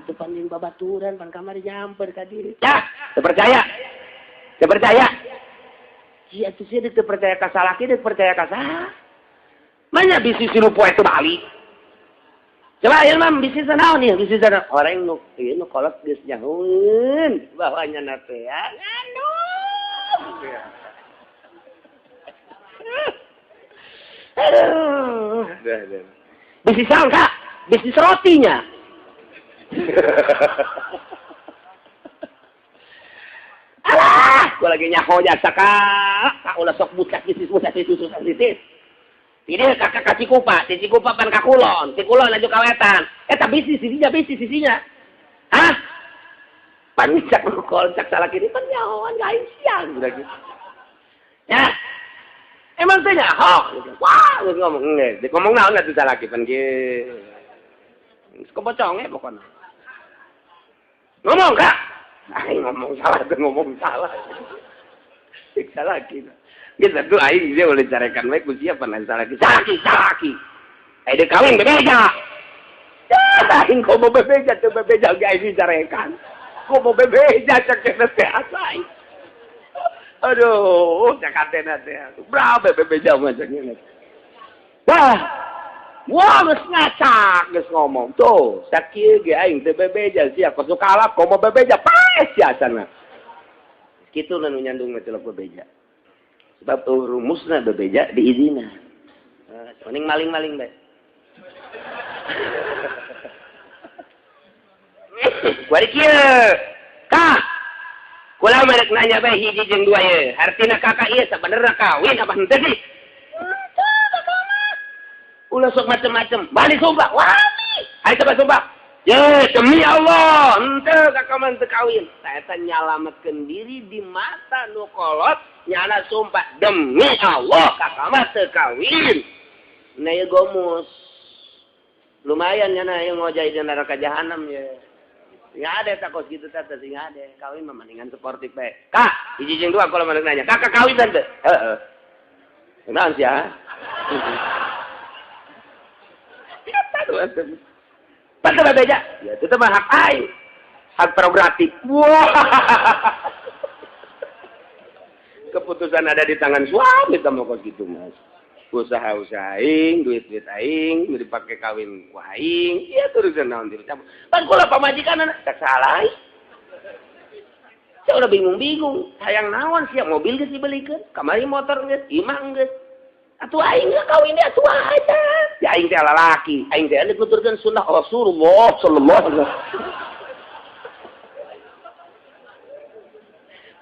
Atuh pan jeung babaturan pan kamari nyamper ka diri. Dah, teu percaya. Teu percaya. Ieu atuh sia teu percaya ka salaki, teu percaya ka saha? Manya bisnis tilu poe teu balik. Coba ieu mah bisnis naon ieu? Bisnis naon? Orang nu ieu nu kolot geus nyahueun bahwa nya teh ngandung. Aduh. Bisnis naon, Kak? Bisnis rotinya. Alah, gua lagi nyaho jasa kak, ulah sok bucak bisnis bucak bisnis susah bisnis. Ini kakak ka Cikupa, di Cikupa pan ka Kulon, di Kulon aju ka Wetan. Eta bisnis sisinya, bisnis sisinya. Hah? Pan cak kol cak salah kiri pan nyahoan gaing siang udah gitu. Ya. Emang teh nyaho. Wah, geus ngomong geus. Ngomong naon atuh salah ki pan kieu. Geus koboconge pokona. Ngomong kak. Aing ngomong salah teh ngomong salah. Cek salah ki. Geus atuh aing dia boleh carekan bae ku siapa pan salah ki. Salah ki, salah ki. Ai deuk kawin bebeja. Ya, aing komo bebeja teu bebeja ge aing dicarekan. Komo bebeja cek teh asa aing. Aduh, cek antena teh. Berapa bebeja mah cek ngene. Wah. Wah, geus ngacak geus ngomong. Tuh, sakieu ge aing teu bebeja sia kos kalap komo bebeja paes sia sana. Kitu nu nyandung mah celok bebeja. Sebab rumusna bebeja diizinan. Mending maling-maling bae. Kuari kieu. Kak. Kula merek nanya bae hiji jeung dua ye. Artina kakak ieu sabenerna kawin apa henteu sih? Ulah sok macem-macem. Bali sumpah. Wani. Ayo coba sumpah. Ye, demi Allah, henteu kakak mah henteu kawin. Tah eta nyalametkeun diri di mata nu kolot, nyana sumpah demi Allah kakak mah teu kawin. Nah ieu gomus. Lumayan nyana ieu ngojay di neraka jahanam ye. Nggak ada takut gitu tata sih nggak ada. Kawin mah mendingan sportif bae. Kak, hiji jeung dua kalau mana nanya. Kakak kawin tante. Heeh. Naon sih ya? Pantes bebeja. Ya itu mah hak aing. Hak prerogatif. Wah. Keputusan ada di tangan suami teh kok gitu mas. Usaha-usaha aing, duit-duit aing, dipakai kawin ku aing, ieu turusan naon dicampur. Pan kula pamajikan tak salah. Saya udah bingung-bingung, hayang naon sia mobil geus dibelikeun, kamari motor geus, imah geus. Atuh aing geus kawin dia atuh aja. Ya aing teh lalaki, aing teh nuturkeun sunnah Rasulullah sallallahu alaihi wasallam.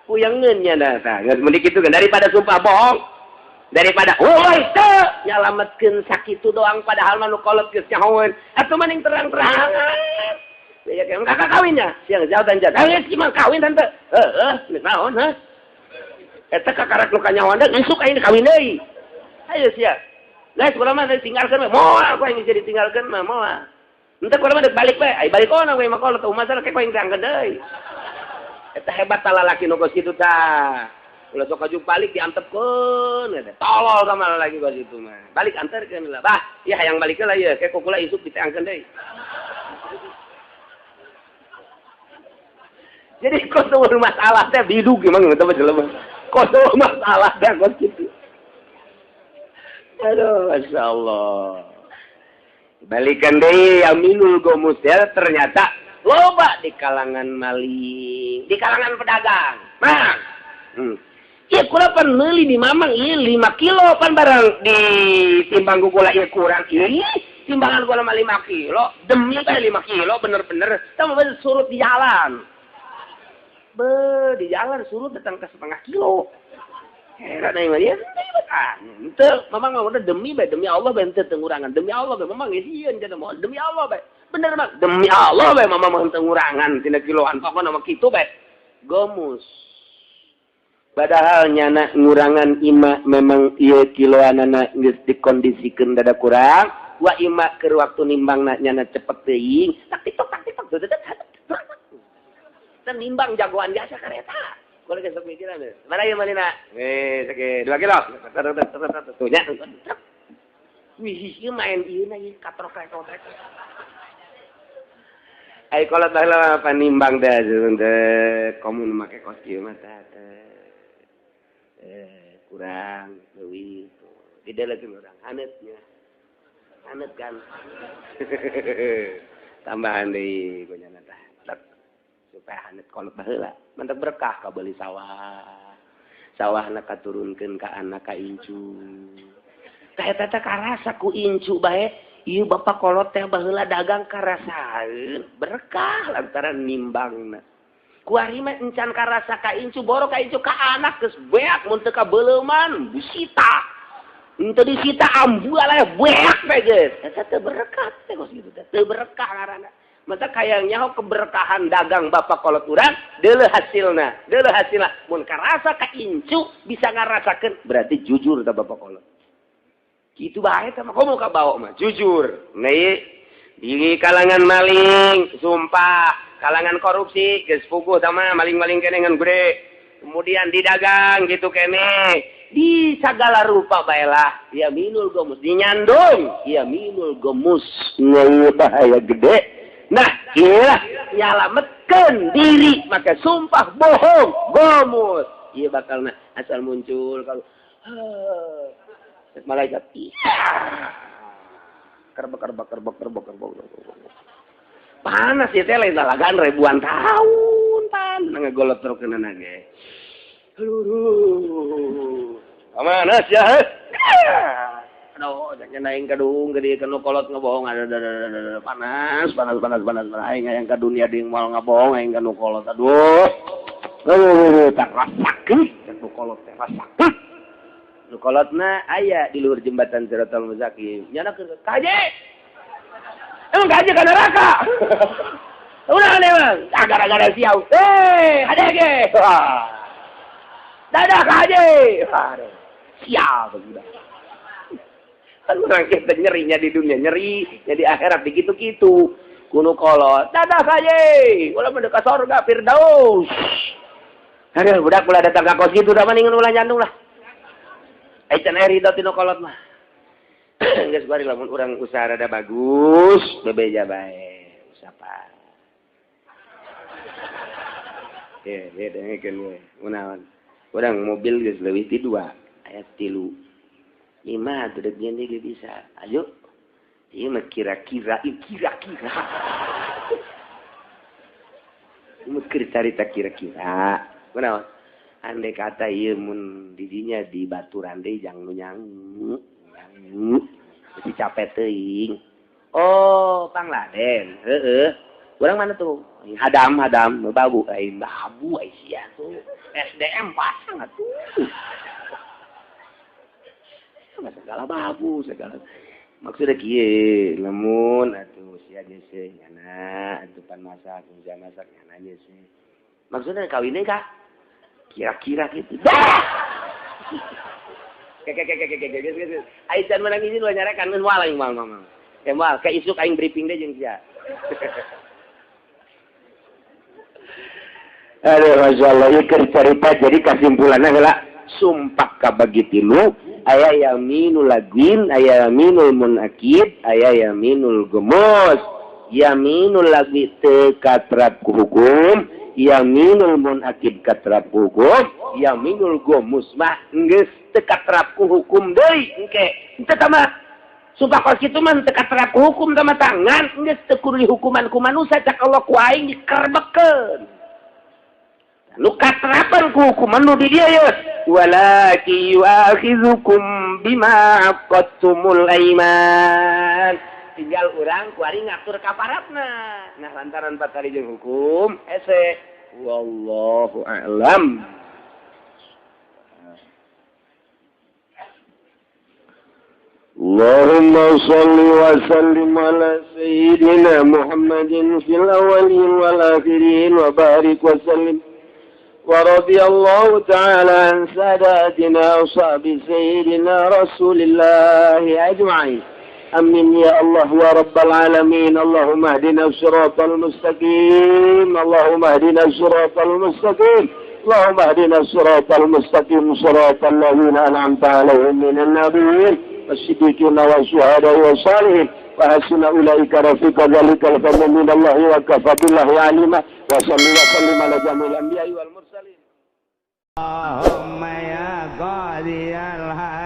Puyangeun nya dah tah, geus mending kitu kan daripada sumpah bohong. Daripada woi teu nyalametkeun sakitu doang padahal mah nu kolot geus nyahoeun atuh mending terang-terangan. Ya kakak kawinnya siang jauh dan jauh. Geus mah kawin tante. Heeh, geus naon hah? Eta kakarak nu kanyahoan deui isuk aing kawin deui. Ayo sia. Geus kula mah ditinggalkeun we. Moal ku aing jadi tinggalkeun mah moal. Henteu kula mah deuk balik we. Ai balik ona we mah kolot masalah ke ku aing diangkeun deui. Eta hebat lalaki nu geus kitu tah. Ulah sok aju balik diantepkeun eta. Tolol sama lalaki geus kitu mah. Balik anterkeun lah. Bah, ieu hayang balik lah ieu, ke kula isuk diteangkeun deui. Jadi kos eueuh masalah teh bidug emang eta mah jelema. Kos eueuh masalah teh kos kitu. Aduh, masyaallah. Balikan deui Aminul Gomus ya, ternyata loba di kalangan maling, di kalangan pedagang. Mang. Ieu kula pan meuli di mamang ieu 5 kilo pan barang di timbang ku kula ieu kurang ieu. Timbangan kula mah 5 kilo, demi bae 5 kilo bener-bener tah mah surut di jalan. Be, di jalan surut datang ke setengah kilo. Heran aing mah dia. Henteu, mamang mah udah demi bae demi Allah bae henteu teu ngurangan. Demi Allah bae mamang geus sieun cenah moal demi Allah bae. Bener mah demi Allah bae mamang mah henteu ngurangan tina kiloan pokona mah kitu bae. Gomus. Padahal nyana ngurangan ima memang ieu kiloanana geus dikondisikeun dada kurang, wa ima keur waktu nimbangna nyana cepet teuing, tak tiktok tak tiktok. Teu nimbang jagoan biasa kareta. Kula geus sok mikiran. Mana ieu manina? Sake 2 kilo. Tuh nya. Wih, ieu main ieu na ieu katrok katrok. Ai kolot baheula panimbang teh teh komun make kos kieu mah teh. Kurang leuwih tidak lagi orang hanetnya hanet kan tambahan deui gonyana tah supaya hanet kolot baheula mantap berkah kabeuli sawah sawahna katurunkeun ka anak ka incu tah eta teh karasa ku incu bae Ieu bapak kolot teh baheula dagang karasaeun berkah lantaran nimbangna. Kuari mah encan karasa ka incu boro ka incu ka anak geus beak mun teu ka beuleuman disita. Henteu disita ambual aya beak teh geus. Eta teu berkah teh kos kitu teh. Teu berkah ngaranna. Mata kayang nyaho keberkahan dagang bapak kolot urang deuleu hasilna, deuleu hasilna. Mun karasa ka incu bisa ngarasakeun berarti jujur tah bapak kolot. Kitu bae tah mah komo ka bawa mah jujur. Nah di kalangan maling sumpah, kalangan korupsi geus puguh tah mah maling-maling kene ngan gede. Kemudian didagang gitu kene di segala rupa baelah yaminul gomus dinyandung yaminul gomus bahaya gede. Nah, iyalah nyalametkeun diri maka sumpah bohong gomus. Ieu bakalna asal muncul kalau malaikat kerbek kerbek kerbek kerbek kerbek. Panas ya teh lain lalagan ribuan tahun pan ngegolot terus kena ge. Aduh. Panas ya. Aduh, jangan aing kadung gede kanu kolot ngebohong aduh panas panas panas panas aing hayang ka dunia deui moal ngabohong aing kanu kolot aduh. Aduh, tak rasakeun kanu kolot teh rasakeun. Nu kolotna aya di luhur jembatan Siratal Mustaqim. Nyana keur kaje. Emang kaje ka neraka. Ulah emang gara-gara siau. Eh, hadege. Dadah kaje. Siap udah. Kan orang kita nyerinya di dunia, nyeri jadi akhirat begitu-gitu. Kuno kolot, dadah kaje, ulah mendekat surga Firdaus. Aduh, budak ulah datang ka kos kitu da mendingan ulah nyandung lah. Ai can aya ridho tinu kolot mah. Geus bari lamun urang usaha rada bagus, bebeja bae, usapa. Ye, ye dengekeun we. Kunaon? Urang mobil geus leuwih ti 2, aya 3. Lima tuh dek gini bisa. Ayo, ieu mah kira-kira, kira-kira. Ieu mah keur carita kira-kira. Kunaon? Andai kata ieu mun didinya di baturan deui jang nu nyangu, nyangu. Mesti capek teuing. Oh, Pangladen. Heeh. Urang mana tuh? Hadam, hadam, babu, aing babu ai sia tuh. SDM pasang atuh. Segala babu segala maksudnya kieu lamun atuh sia geus nyana atuh pan masak sia masak nyana geus maksudnya kawin deui ka kira-kira kitu keke ai can menang izin ulah nyarekan geus moal aing moal mah moal ka isuk aing briefing deui jeung sia. Aduh masyaallah ieu keur carita jadi kasimpulanna heula sumpah kabagi tilu aya yaminul lagwin, aya yaminul munakid, aya yaminul gemus. Yaminul lagwi teu katrap ku hukum, yaminul munakid katrap ku hukum, yaminul gemus mah geus teu katrap ku hukum deui engke. Teu tah mah sumpah kos kitu mah teu katrap ku hukum tah mah tangan geus teu kudu dihukuman ku manusia cak Allah ku aing dikerbekkeun. Nu katrapan ku hukuman nu di dieu ye. Walaki yu'akhidzukum bima aqadtumul aiman. Tinggal urang kuari ngatur kaparatna. Nah lantaran patari jeung hukum hese. Wallahu a'lam. Allahumma shalli wa sallim ala sayyidina Muhammadin fil awwalin wal akhirin wa barik wa sallim. ورضي الله تعالى عن ساداتنا وصحب سيدنا رسول الله أجمعين. أمين يا الله يا رب العالمين. اللهم اهدنا الصراط المستقيم، اللهم اهدنا الصراط المستقيم، اللهم اهدنا الصراط المستقيم، صراط الذين أنعمت عليهم من النبيين والصديقين والشهداء والصالحين وحسن أولئك رفيقا. ذلك الفضل من الله وكفى بالله عليما. وصلى وسلم على جميع الأنبياء والمرسلين. اللهم يا قاضي الحاجات